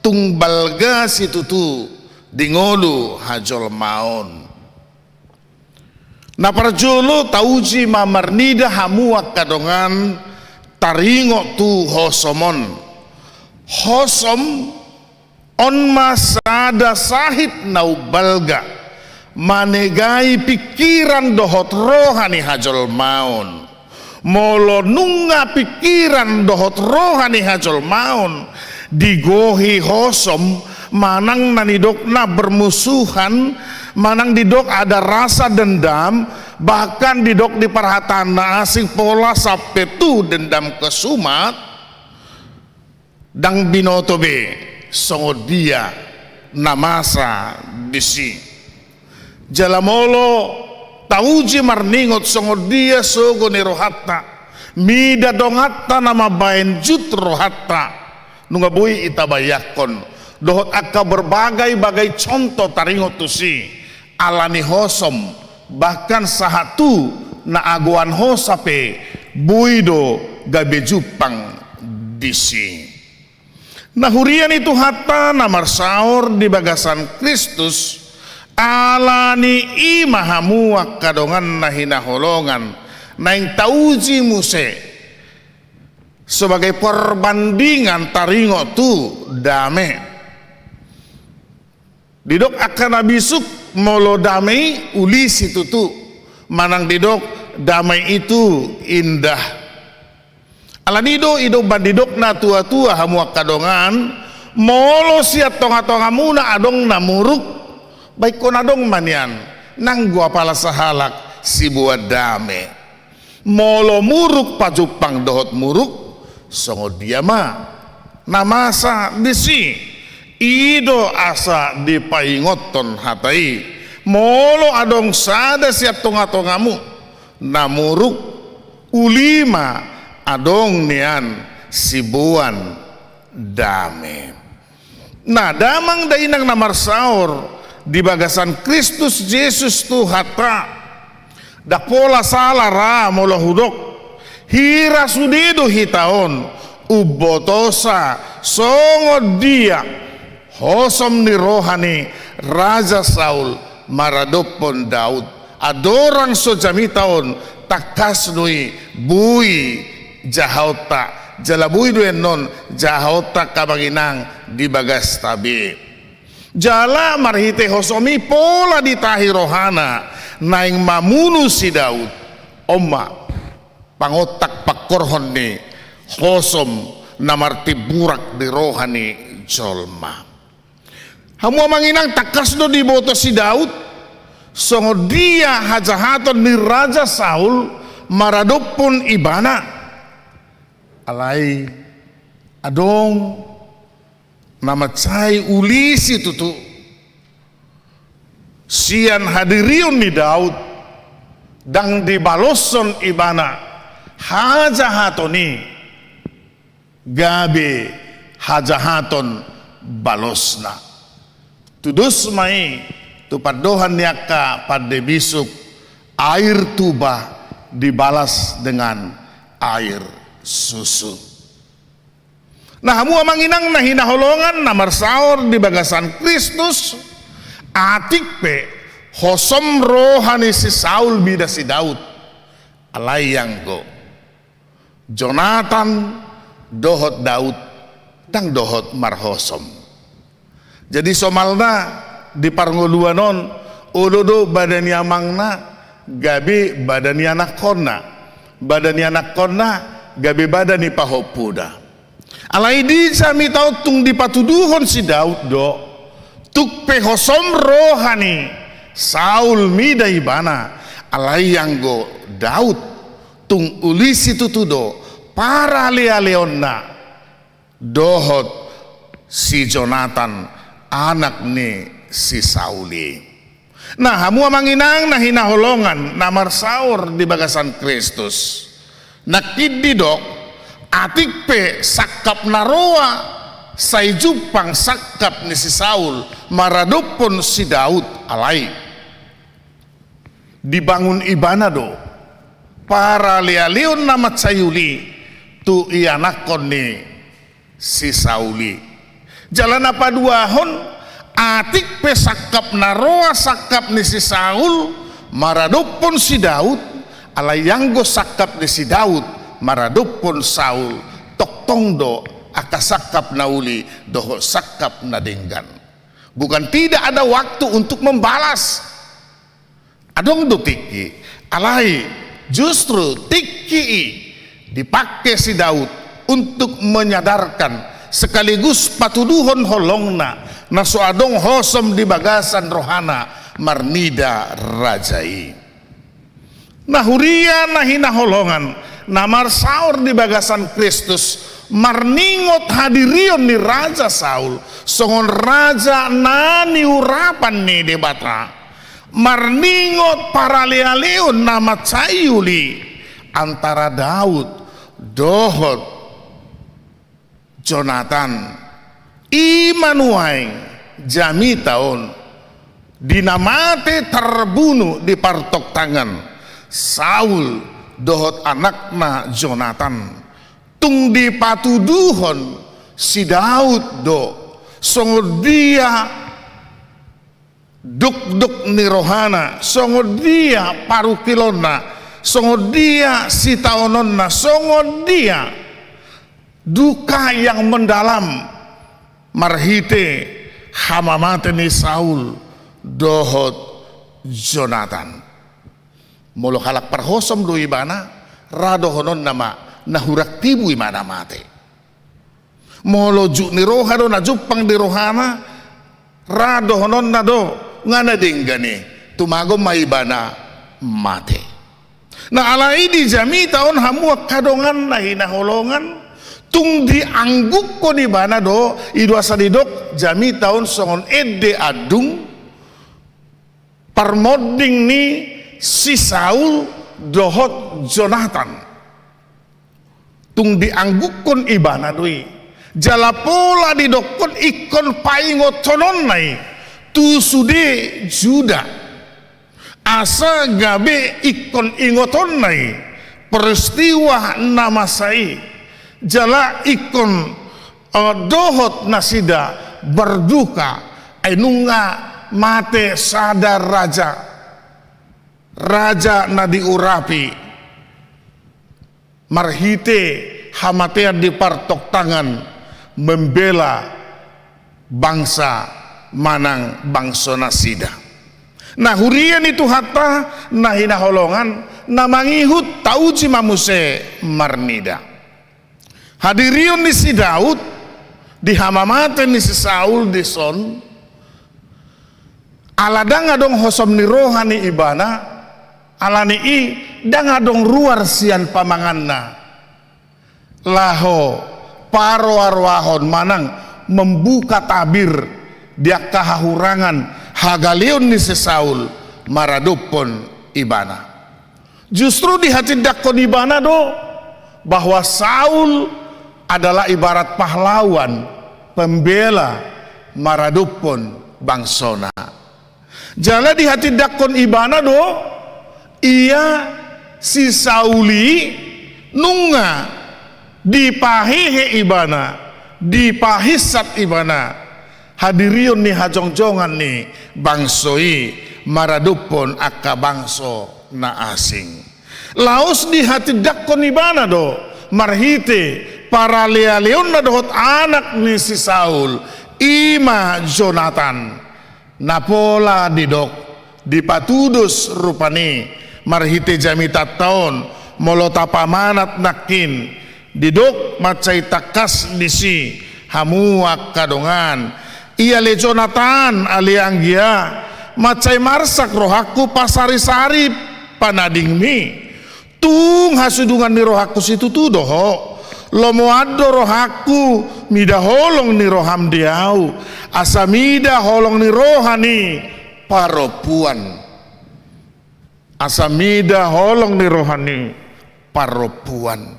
tung balga situtu di ngolu hajolmaon. Na parjolo tauji ma marnida hamu angka dongan taringot tu hosom on. Hosom on ma sada sahit na umbalga, manegai pingkiran dohot roha ni hajolmaon. Molo nunga pingkiran dohot roha ni hajolmaon digohi hosom, manang na nidokna bermusuhan, manang didok ada rasa dendam, bahkan didok di parhataan na asing pola sampe tu dendam kesumat, ndang binoto be songon dia na masa disi. Jala molo tauji marningot songon dia sogo ni rohanta, mida donganta na mambaen jut rohanta, nunga boi ita bayangkon dohot angka berbagai-bagai contoh taringot tusi, ala ni hosom, bahkan sahat tu na agoan hosa pe boi do gabe jumpang disi. Na huria ni Tuhanta na marsaor di bagasan Kristus, ala ni i ma hamu angka dongan na hinaholongan, naeng tauji muse sebagai perbandingan taringot tu dame. Didok angka na bisuk, molo damai uli situtu, manang didok damai itu indah. Ala ni do i do umbahen didok na tua-tua hamu angka dongan, molo sian tonga-tongamuna adong na muruk, bahenon adong ma nian, nanggo apala sahalak, siboan dame. Molo muruk pajumpang dohot muruk, songon dia ma na masa disi? I do asa dipaingothon hata i. Molo adong sada sian tongatongamu na muruk, uli ma adong nian siboan dame. Nah, damang dainang na marsaor di bagasan Kristus Jesus Tuhanta, ndang pola sala ra molo hudok, hira sude do hita on umbotosa songon dia hosom ni roha ni Raja Saul maradophon Daud. Andorang so jamita on, tangkas do i boi jahaonta, jala boi do annon jahaonta, angka amang inang, di bagasta be. Jala marhite hosom i pola ditahi rohana naeng mamunu si Daud. On ma pangontak pangkorhon ni hosom na martimburak di roha ni jolma. Hamu amang inang, tangkas do diboto si Daud songon dia hajahaton ni Raja Saul maradophon ibana. Alai adong na mansai uli situtu sian hadirion ni Daud, ndang dibaloshon ibana hajahaton i gabe hajahaton balosna. Tudos ma i tu pandohan ni angka pande bisuk, air tuba dibalas dengan air susu. Nah, hamu amang inang na hinaholongan na marsaor di bagasan Kristus, atik pe hosom roha ni si Saul mida si Daud, alai anggo Jonatan dohot Daud ndang dohot marhosom. Jadi somalna di parngoluan on, olo do bada ni amangna gabe bada ni anakkonna, bada ni anakkonna gabe bada ni pahompuna. Alai di jamita on tung dipatuduhon si Daud do, tung pe hosom roha ni Saul mida ibana, alai anggo Daud tung uli situtu do paralealeonna dohot si Jonatan, anak ni si Saul i. Nah, hamu amang inang na hinaholongan na marsaor di bagasan Kristus, nangkin didok, atik pe sangkap na roa sai jumpang sangkap ni si Saul maradophon si Daud, alai dibangun ibana do paralealeon na mansai uli tu ianakhon ni si Saul i. Jala na paduahon, atik pe sangkap na roa sangkap ni si Saul maradophon si Daud, alai anggo sangkap ni si Daud maradophon Saul, tongtong do angka sangkap na uli dohot sangkap na denggan. Bukan tidak ada waktu untuk membalas. Adong do tingki, alai justru tingki i dipangke si Daud untuk menyadarkan sekaligus patuduhon holongna na so adong hosom di bagasan rohana marnida raja i. Na huria na hinaholongan na marsaor di bagasan Kristus, marningot hadirion ni Raja Saul songon raja na niurapan ni Debata, marningot paralealeon na mansai uli antara Daud dohot Jonatan, i ma nuaeng jamita on di na mate tarbunu di partoktangan Saul dohot anakna Jonatan, tung dipatuduhon si Daud do songon dia dokdok ni rohana, songon dia parungkilonna, songon dia sitaononna, songon dia duka yang mendalam marhite hamamate ni Saul dohot Jonatan. Molo halak parhosom do ibana, ra dohononna ma na hurang tibu ibana mate. Molo juk ni roha do na jumpang di rohana, ra dohononna do nga na denggan i, tumagon ma ibana mate. Nah, alai di jamita on hamu angka dongan na hinaholongan, tung dianggukkon ibana do, i do asa didok jamita on songon ende andung, parmonding ni si Saul dohot Jonatan. Tung dianggukkon ibana do i. Jala pola didokkon ingkon paingothononna i tu sude Juda. Asa gabe ingkon ingotonna i peristiwa na masa i. Jala ingkon, eh, dohot nasida berduka, ai nunga mate sada raja, raja na diurapi marhite hamatean di partoktangan membela bangsa manang bangso nasida. Nah, huria ni Tuhanta na hinaholongan, na mangihut, tauji ma muse marnida. Hadirion ni si Daud di hamamate ni si Saul dison, ala ndang adong hosom ni roha ni ibana, ala ni i ndang adong ruar sian pamanganna laho paroaroahon manang membuka tabir di angka hahurangan hagaleon ni si Saul maradophon ibana. Justru dihatindangkon ibana do bahwa Saul adalah ibarat pahlawan, pembela maradophon bangsona. Jala dihatindangkon ibana do ia si Saul i nunga dipahehe ibana, dipahinsat ibana hadirion ni hajongjongan ni bangso i maradophon angka bangso na asing. Laos dihatindangkon ibana do marhite paralealeonna dohot anak ni si Saul, i ma Jonatan. Na pola didok, dipatudos rupani marhite jamitanta on, molo tapamanat nangkin, didok mansai tangkas disi, hamu angka dongan. Ia ale Jonatan, ale anggia, mansai marsak rohangku pasarisari panadingmi. Tung hasudungan ni rohangku situtu do ho. Lomoan do rohangku mida holong ni roham di ahu, asa mida holong ni roha ni parompuan. Asa mida holong ni roha ni parompuan.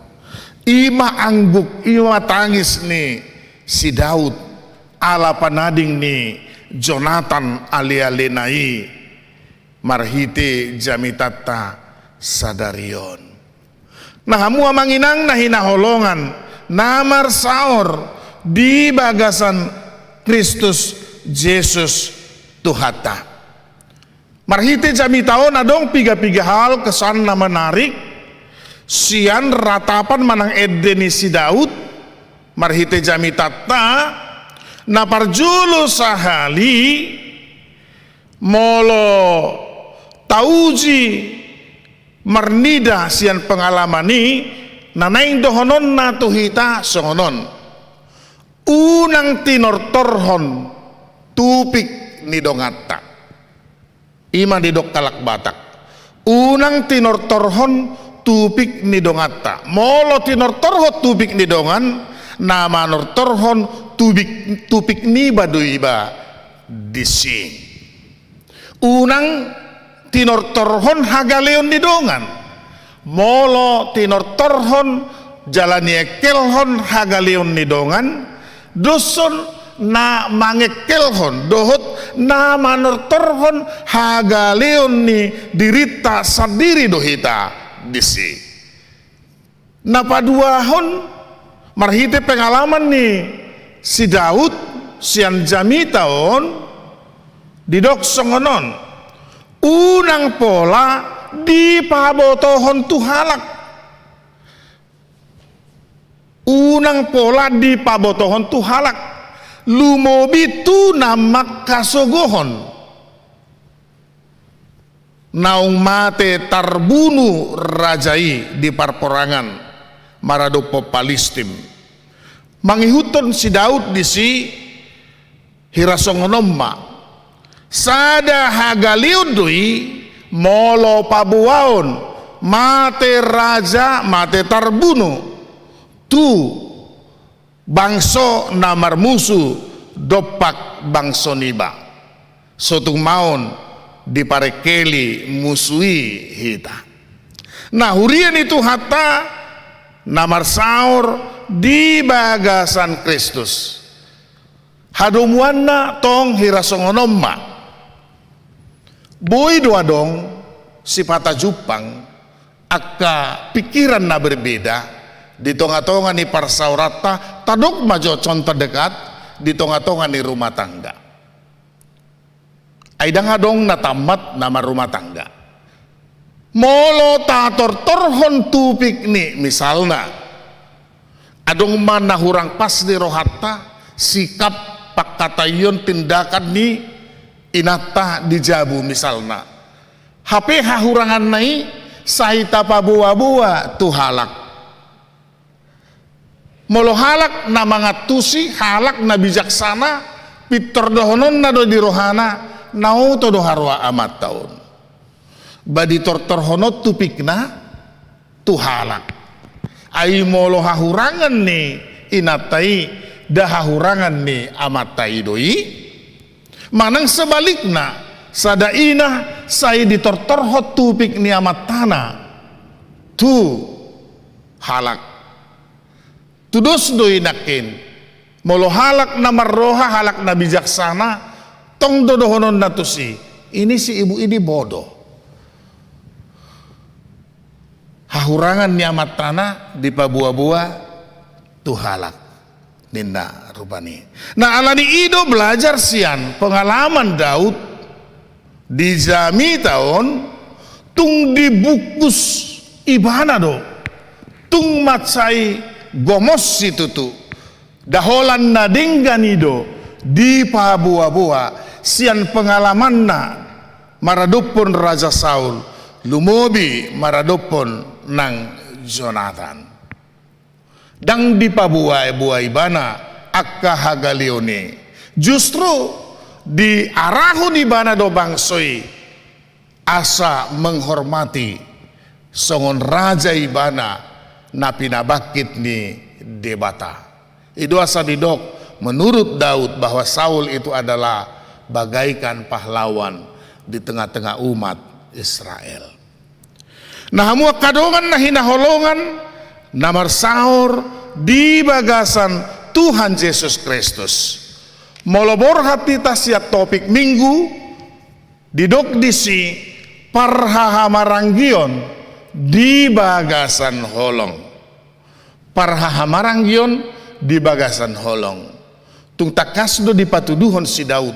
I ma angguk, i ma tangis ni si Daud ala panading ni Jonatan alealena i marhite jamitanta sadari on. Nah, hamu amang inang na hinaholongan, na marsaor di bagasan Kristus Jesus Tuhanta. Marhite jamita on adong piga-piga hal kesan na menarik sian ratapan manang ende ni si Daud marhite jamitanta. Na parjolo sahali, molo tauji marnida sian pengalaman i, na naeng dohononna tu hita songon on: Unang tinortorhon tupik ni donganta. I ma didok halak Batak: Unang tinortorhon tupik ni donganta. Molo tinortorhon tupik ni dongan, na manortorhon tupik, tupik niba do iba disi. Unang tinortorhon hagaleon ni dongan. Molo tinortorhon jala niengkelhon hagaleon ni dongan, dos on na mangengkelhon dohot na manortorhon hagaleon ni dirinta sandiri do hita disi. Na paduahon, marhite pengalaman ni si Daud sian jamita on, didok songon on: Unang pola dipabotohon tu halak. Unang pola dipabotohon tu halak, lumobi tu na mangkasogohon. Naung mate tarbunu raja i di parporangan maradophon Palistim. Mangihuthon si Daud disi hira songon on ma: Sada hagaleon do i Molo paboaon mate raja, mate tarbunu tu bangso na marmusu dompak bangso niba, so tung ma on diparengkeli musu i hita. Na huria ni Tuhanta na marsaor di bagasan Kristus. Hadomuanna tong hira songon on ma. Boi do adong sipata jumpang angka pikiran na berbeda di tonga-tonga ni parsaoranta, tadok ma jo contoh dekat di tonga-tonga ni rumah tangga. Ai ndang adong na tammat na marrumah tangga. Molo tatortorhon tupik ni, misalna, adong ma na hurang pas di rohanta, sikap, pangkataion, tindakan ni inanta di jabu, misalna. Hape hahuranganna i sai tapaboa-boa tu halak. Molo halak na mangantusi, halak na bijaksana, pintor dohononna do di rohana, na oto do haroa amanta on. Ba ditortorhon on tupikna tu halak. Ai molo hahurangan ni inanta i, nda hahurangan ni amanta i do i. Manang sebalikna, sada ina sai ditortorhon tupik ni amantana tu halak. Tudos do i nangkin. Molo halak na marroha, halak na bijaksana, tong do dohononna tusi, ini si ibu ini bodoh. Hahurangan ni amantana dipaboa-boa tu halak, ninna rupani. Nah, alani i do belajar sian pengalaman Daud di jamita on, tung dibungkus ibana do, tung mansai gomos situtu. Nda holan na denggan i do dipaboa-boa sian pengalamanna maradophon Raja Saul, lumobi maradophon nang Jonatan. Ndang dipaboa-boa ibana angka hagaleon i. Justru diarahon ibana do bangso i asa menghormati songon raja ibana na pinabangkit ni Debata. I do asa didok menurut Daud bahwa Saul itu adalah bagaikan pahlawan di tengah-tengah umat Israel. Nah, hamu angka dongan na hinaholongan na marsaor di bagasan Tuhan Jesus Kristus. Molo borhat hita sian topik Minggu, didok disi parhahamaranggion di bagasan holong. Parhahamaranggion di bagasan holong. Tung tangkas do dipatuduhon si Daud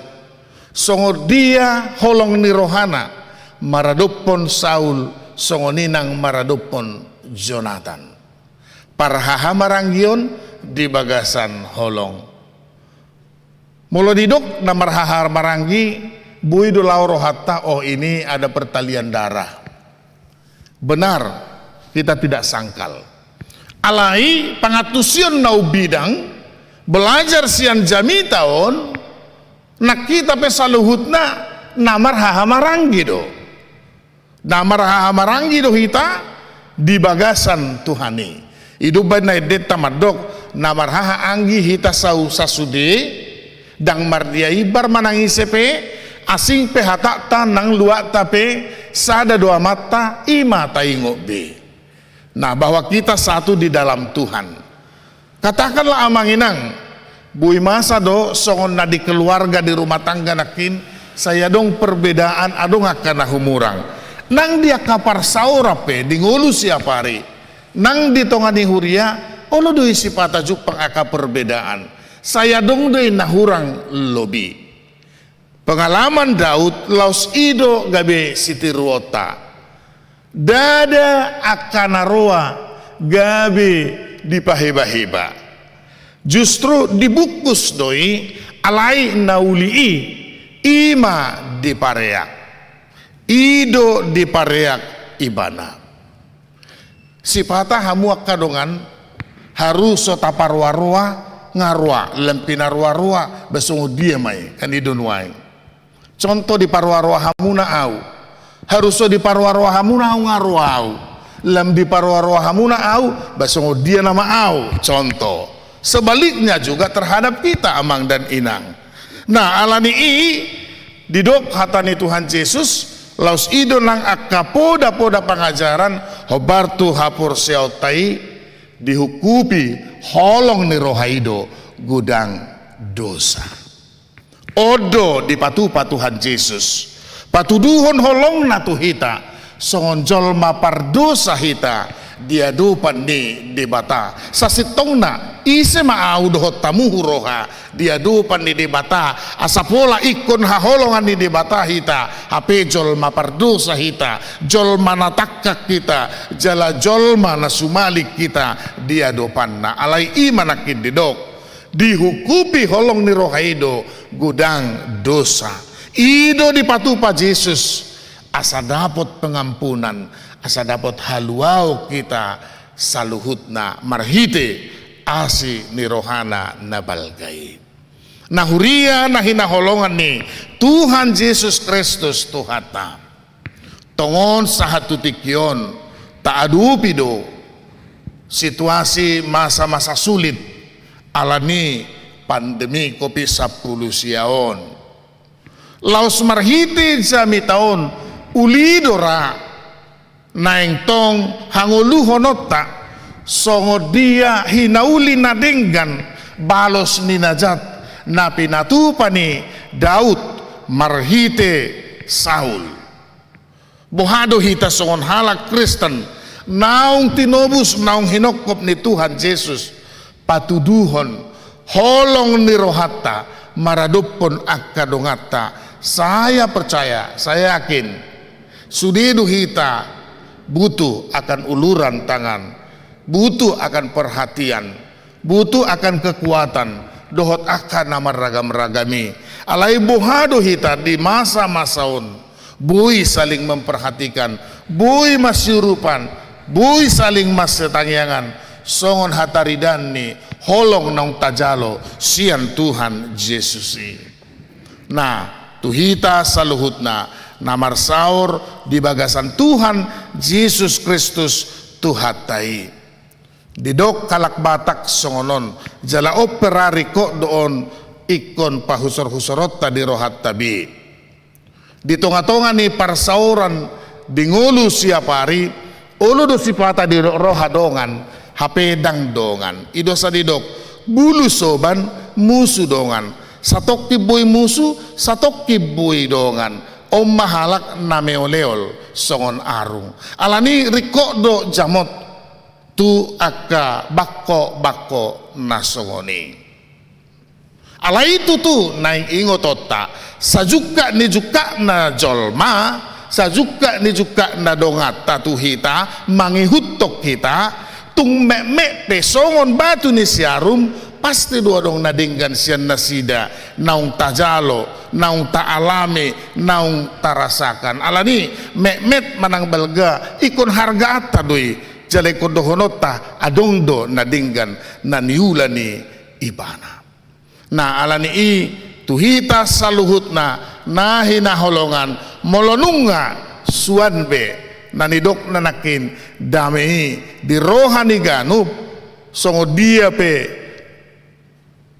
songon dia holong ni rohana maradophon Saul, songon i nang maradophon Jonatan. Parhahamaranggion di bagasan holong. Molo didok na marhahamaranggi, boi do laho rohanta, oh, ini ada pertalian darah. Benar, kita tidak sangkal. Alai pangantusion na umbidang, belajar sian jamita on, nang hita pe saluhutna na marhahamaranggi do. Na marhahamaranggi do hita di bagasan Tuhan i. I do umbahen na endenta mandok, na marhahamaranggi hita saur sasude, ndang mardia imbar manang ise pe, asing pe hatanta nang luatta pe, sada do Amanta, i ma taingot be. Nah, bahwa kita satu di dalam Tuhan. Katakanlah amang inang, boi masa do songon na di keluarga, di rumah tangga nangkin, sai adong perbedaan, adong angka na humurang. Nang di angka parsaoran pe, di ngolu siapari, nang di tonga ni huria, olo do i sipata jumpang angka perbedaan. Sai adong do i na hurang lobi. Pengalaman Daud laos i do gabe sitiruonta. Ndada angka na roa gabe dipahebaheba. Justru dibungkus do i, alai na uli i, i ma dipareak. I do dipareak ibana. Sipata hamu angka dongan, haru so taparoaroa, nga roa, lam pinaroaroa, ba songon dia ma i, kan i do nuaeng. Contoh diparoaroa hamuna au. Harus so diparoa-roa hamuna au nga ro au. Lam diparoa-roa hamuna au, ba songon dia nama au, contoh. Sebaliknya juga terhadap kita, amang dan inang. Nah, ala ni i, didok hata ni Tuhan Jesus, laos i do nang angka poda-poda pangajaran, hombar tu haporseaonta i, dihungkupi holong ni roha i do godang dosa. On do dipatupa Tuhan Jesus. Patuduhon holongna tu hita, songon jolma pardosa hita di adopan ni Debata. Sasintongna, ise ma au dohot hamu huroha di adopan ni Debata, asa pola ingkon haholongan ni Debata hita, hape jolma pardosa hita, jolma na tangkang hita, jala jolma na sumalik hita di adopanna. Alai i ma nangkin didok. Dihungkupi holong ni roha i do godang dosa. I do dipatupa Jesus, asa dapot pengampunan, asa dapot haluaon hita saluhutna marhite asi ni rohana na balga i. Na huria na hinaholongan ni Tuhan Jesus Kristus Tuhanta. Tongon sahat tu tingki on, taadopi do situasi masa-masa sulit ala ni pandemi Covid sampulu sia on. Laos marhite jamita on, uli do ra naeng tong hangoluhononta, songon dia hinauli na denggan balos ni na jat na pinatupa ni Daud marhite Saul. Boha do hita songon halak Kristen, naung tinobus, naung hinongkop ni Tuhan Jesus, patuduhon holong ni rohanta maradophon angka donganta? Saya percaya, saya yakin, sude do hita butuh akan uluran tangan, butuh akan perhatian, butuh akan kekuatan dohot angka na marragam-ragam i. Alai boha do hita di masa-masa on? Boi saling memperhatikan, boi masiurupan, boi saling masitangiangan, songon hataridaan ni holong naung tajalo sian Tuhan Jesus i. Nah, tu hita saluhutna na marsaor di bagasan Tuhan Jesus Kristus Tuhanta i. Didok halak Batak songon on, jala on pe ra ringkot do on ingkon pahusor-husoronta di rohanta be. Di tonga-tonga ni parsaoran di ngolu siapari, olo do sipata di roha dongan, hape ndang dongan. I do asa didok, bulu soban, musu dongan. Satongkin boi musu, satongkin boi dongan. On ma halak na meol-eol songon arung. Ala ni i ringkot do jamot tu angka bangko-bangko na songon i. Alai tutu naeng ingotonta, sajungkak ni jungkakna jolma, sajungkak ni jungkakna donganta tu hita, mangihuthon hita, tung metmet pe songon batu ni siarum, pasti do adong na denggan sian nasida, naung tajalo, naung taalami, naung tarasakan. Ala ni i, metmet manang balga, ingkon hargaanta do i, jala ingkon dohononta, adong do na denggan na niula ni ibana. Nah, ala ni i, tu hita saluhutna na hinaholongan, molo nunga suan be na nidokna nangkin dame i di roha ni ganup, songon dia pe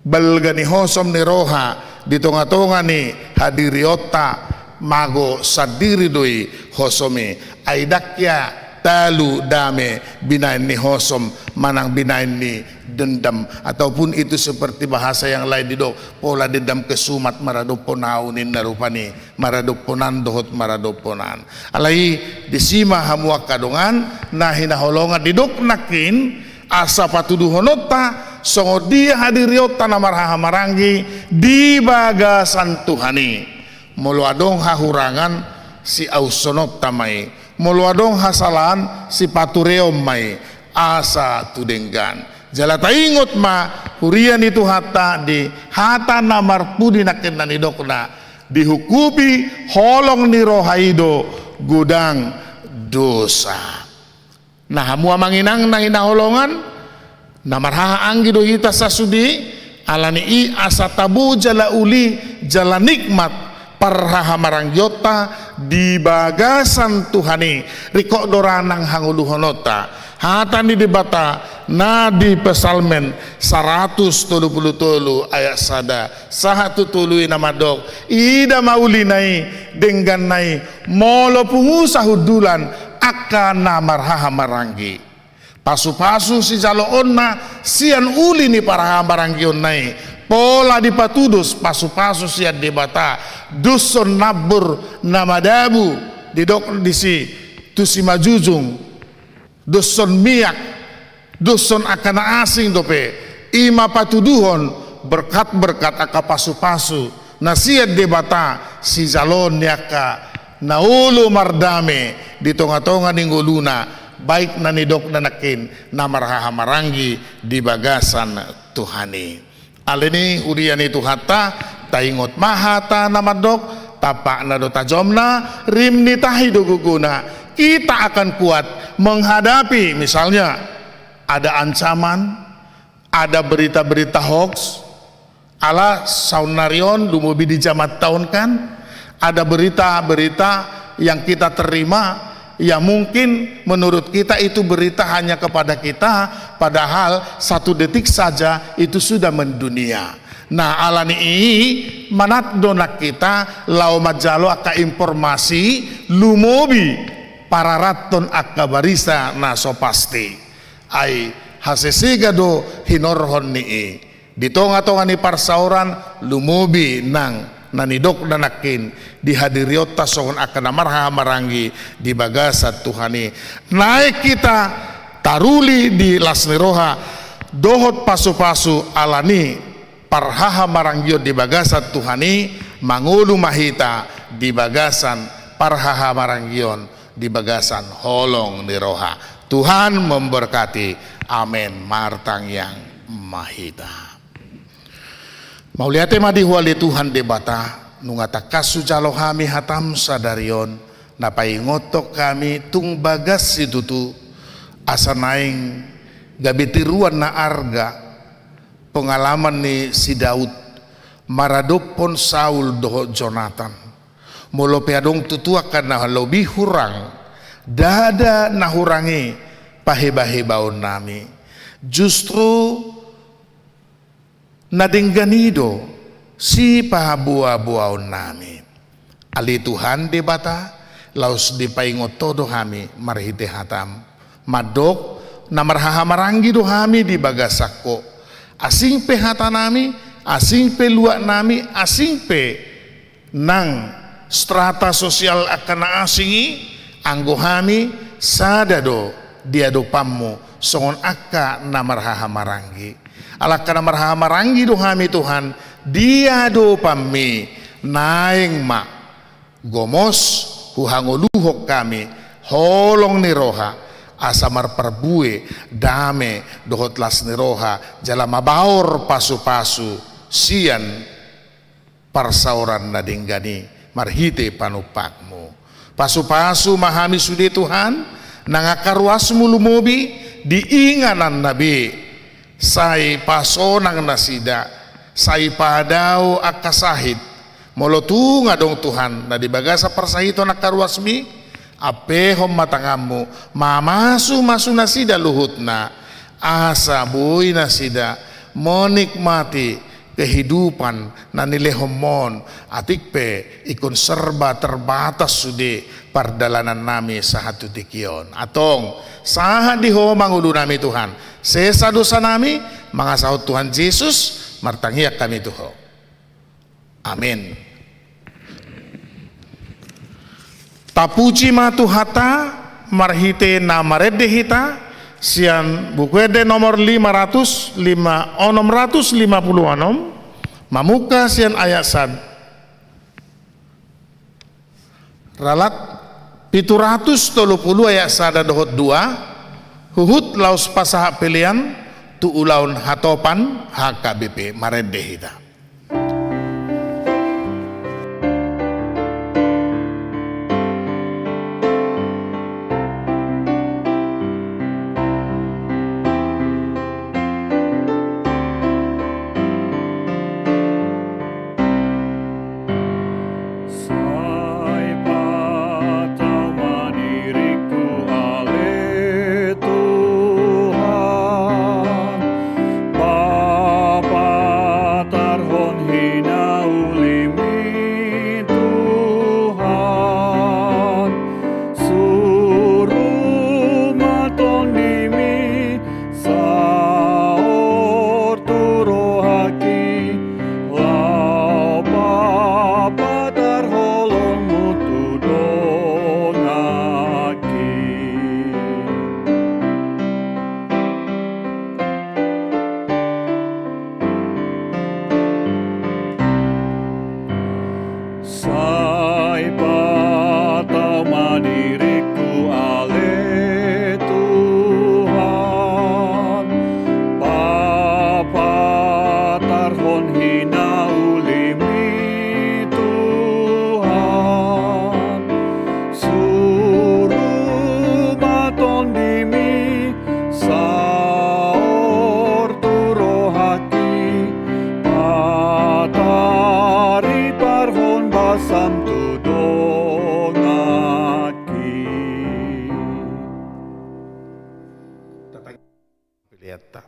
balga ni hosom ni roha di tonga-tonga ni hadirionta, mago sandiri do i hosom i. Ai ndang hea talu dame binaen ni hosom manang binaen ni dendam, ataupun itu seperti bahasa yang lain didok, pola dendam kesumat maradophon au ninna rupani, maradophon an dohot maradophon an. Alai disi ma hamu angka dongan na hinaholongan, didok nangkin asa patuduhononta songon dia hadirionta na marhahamaranggi di bagasan Tuhan i. Molo adong hahurangan, siaushononta ma i. Molo adong hasalaan, sipatureon ma i asa tu denggan. Jala taingot ma huria ni Tuhanta di hata na marpudi nangkin na nidokna, dihungkupi holong ni roha i do godang dosa. Nah, hamu amang inang na hinaholongan, na marhahaanggi do hita sasude, ala ni i asa tabo jala uli jala nikmat parhahamaranggionta di bagasan Tuhan i. Ringkot do ra nang hangoluhononta hata ni Debata na di Psalmen saratus tolu pulu tolu ayat sada sahat tu tolu i na mandok: Ida ma ulina i, dengganna i, molo pungu sahundulan angka na marhahamaranggi. Pasupasu sijaloonna sian uli ni parhahamaranggionna i, pola dipatudos pasupasu sian Debata, doshon nambur na madabu, didok disi tu simanjujung, doshon miak, doshon angka na asing dope, i ma patuduhon berkat-berkat angka pasupasu na sian Debata sijaloon ni angka na olo mardame di tonga-tonga ni ngoluna, baik na nidokna nangkin na marhahamaranggi di bagasan Tuhan i. Alani i, huria ni Tuhanta, taingot ma hata na mandok: Tampakna do tajomna, rim ni tahi do gogona. Kita akan kuat menghadapi, misalnya, ada ancaman, ada berita-berita hoax, ala saonnari on, lumobi di jamanta on kan, ada berita-berita yang kita terima, yang mungkin menurut kita itu berita hanya kepada kita, padahal satu detik saja itu sudah mendunia. Nah, alani i, manat do nang hita laho manjalo angka informasi, lumobi pararathon angka barita na so pasti. Ai hasesega do hinorhon ni i. Di tonga-tonga ni parsaoran, lumobi nang na nidokna nangkin di hadirionta songon angka na marhahamaranggi di bagasan Tuhan i. Naeng hita taruli di las ni roha dohot pasupasu alani parhahamaranggion di bagasan Tuhan i, mangolu ma hita di bagasan parhahamaranggion di bagasan holong ni roha. Tuhan memberkati. Amen. Martangiang ma hita. Mauliate ma di Ho ale Tuhan Debata, nunga tangkas hujalo hami hataM sadari on, na paingothon hami tung bagas situtu, asa naeng gabe tiruan na arga pengalaman ni si Daud maradophon Saul dohot Jonatan. Molo pe adong tutu angka na lobi hurang, ndada na hurang i pahebahebaonnami. Justru na denggan i do sipaboaboaonnami. Ale Tuhan Debata, laos dipaingot Ho do hami marhite hataM. Mandok, na marhahamaranggi do hami di bagasan Ho. Asing pe hatanami, asing pe luatnami, asing pe nang strata sosial angka na asing i, anggo hami sada do di adopanMu songon angka na marhahamaranggi. Ala angka na marhahamaranggi do hami Tuhan di adopanMi, naeng ma gomos huhangoluhon hami holong ni roha, asa marparbue dame dohot las ni roha, jala mabaor pasupasu sian parsaoran na denggan i marhite panumpakMu. Pasupasu ma hami sude Tuhan, nang angka ruasMu lumobi di ingananna be, sai pasonang nasida, sai padao angka sahit. Molo tung adong Tuhan na di bagasan parsahiton angka ruasMi, ampehon ma tanganMu, mamasumasu nasida luhutna, asa boi nasida menikmati kehidupan na nilehonMu on, atik pe ingkon serba terbatas sude pardalanannami sahat tu tingki on. Antong, sahat di Ho ma ngolunami Tuhan, sesa dosanami, mangasahon Tuhan Jesus, martangiang hami tu Ho. Amin. Tapuji ma Tuhanta marhite na marende hita sian Buku Ende nomor lima ratus lima, onom ratus lima pulu onom, mamungka sian ayat sad-, ralat pitu ratus tolu pulu ayat sada dohot dua, huhut laos pasahat pelean tu ulaon hatopan H K B P. Marende hita.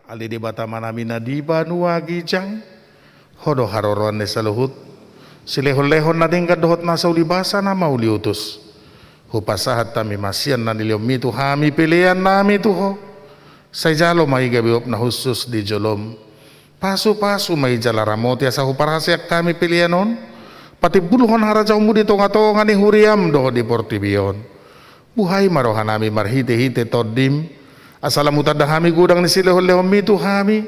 Ale Debata Amanami na di banua ginjang, Ho do haroroan ni saluhut silehonlehon na denggan dohot nasa ulibasa na mauliutus. Hupasahat hami ma sian na nilehonMi tu hami peleannami tu Ho. Sai jalo ma i gabe uap na hushus di joloM. Pasupasu ma i jala ramoti asa huparhaseang hami pelean on patimbulhon harajaonMu di tongatonga ni huriaM dohot di portibi on. Buhai ma rohanami marhitehite TondiM, asa lam hutanda hami godang ni silehonlehonMi tu hami,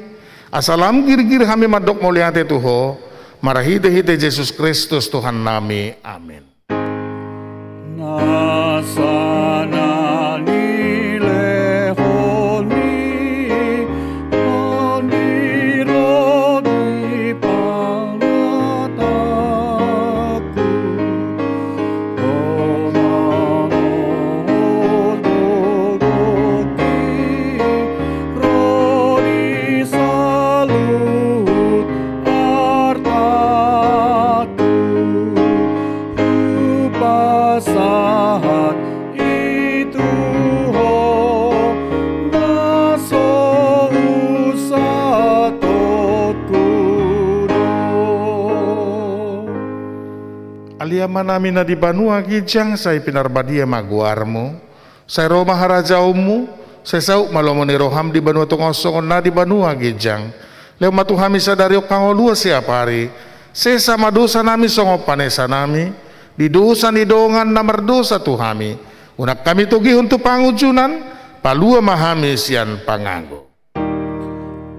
asa lam girgir hami mandok mauliate tu Ho, marhitehite Jesus Kristus Tuhannami. Amen. Nasa na nilehonMi, on di ro di pangatangku. Ale Amanami na di banua ginjang, sai pinarbadia ma goarMu, sai ro ma harajaonMu, sai saut ma lomo ni rohaM di banua tonga on songon na di banua ginjang. Lehon ma tu hami sadari on hangoluan siapari, sesa ma dosanami songon panesanami di dosa ni dongan na mardosa tu hami, unang hami togihon tu pangunjunan, palua ma hami sian pangago.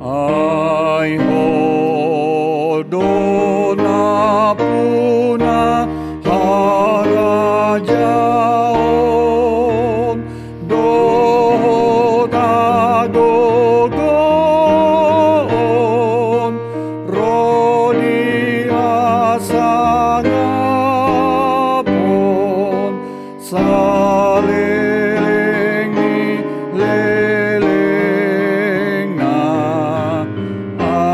Ai Ho do nampuna harajaon dohot hagogoon ro di hasangapon saleleng ni lelengna. Amen.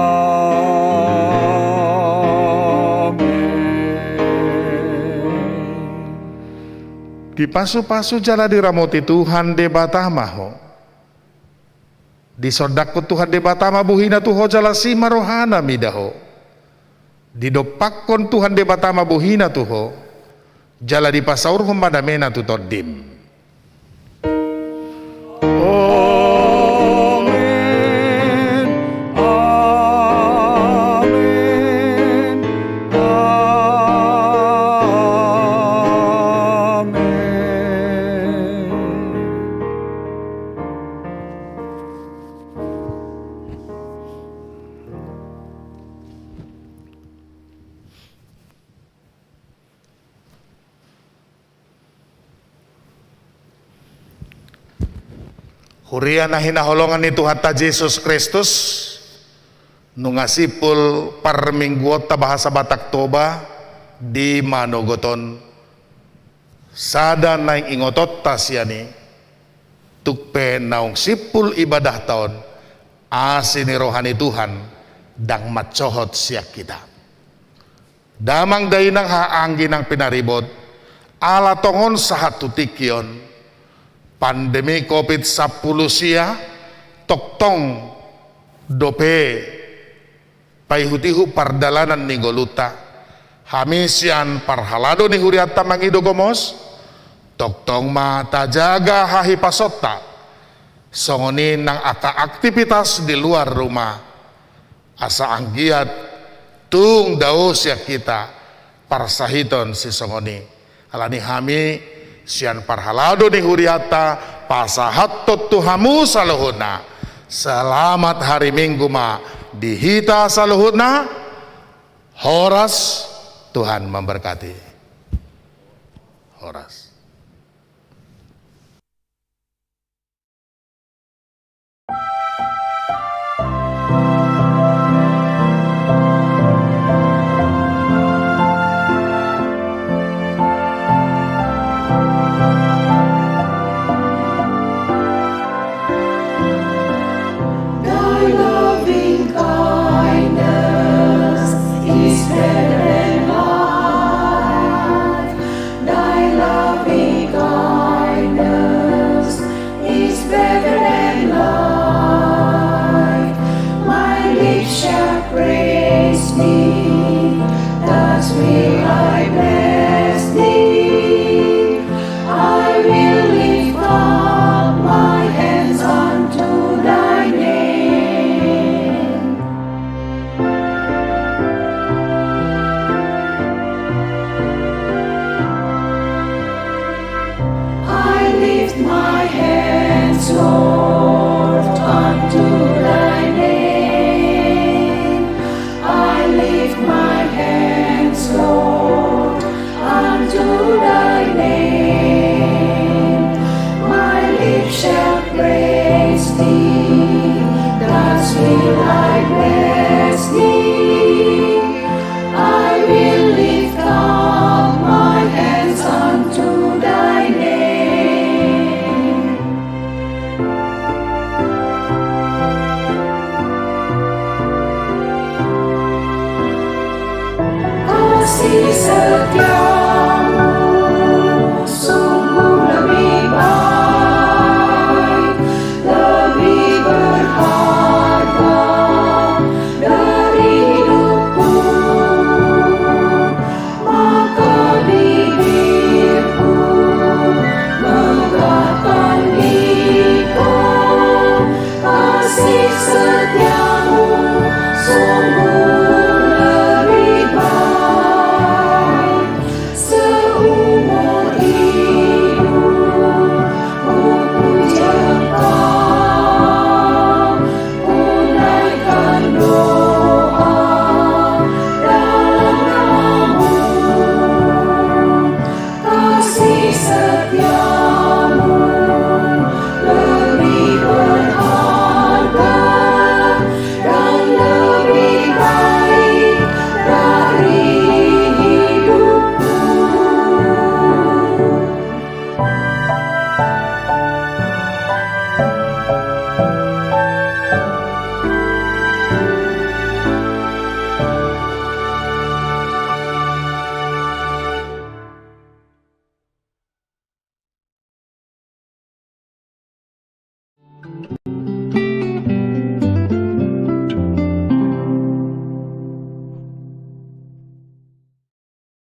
Dipasupasu jala diramoti Tuhan Debata ma ho. Disondangkon Tuhan Debata ma bohina tu ho jala asi ma rohana mida ho. Didompakkon Tuhan Debata ma bohina tu ho, jala dipasaorhon ma damena tu tondim. Amen. Amen. Amen. Huria na hinaholongan ni Tuhanta Jesus Kristus, nunga simpul parmingguonta bahasa Batak Toba di manogot on. Sada naeng ingotonta sian i, tung pe naung simpul ibadahta on, asi ni roha ni Tuhan ndang mansohot sian hita. Damang dainang haha anggi nang pinaribot, ala tongon sahat tu tingki on, pandemi covid sampulu sia, tongtong dope paihutihut pardalanan ni ngolunta. Hami sian parhalado ni hurianta mangido gomos, tongtong ma tajaga hahipasonta, songon i nang angka aktivitas di luar rumah, asa anggiat tung dao sian hita parsahiton sisongon i. Alani hami sian parhalado ni hurianta pasahathon tu hamu saluhutna, selamat hari Minggu ma di hita saluhutna. Horas, Tuhan memberkati. Horas. Thy loving kindness is better than life. Thy love My hands, Lord.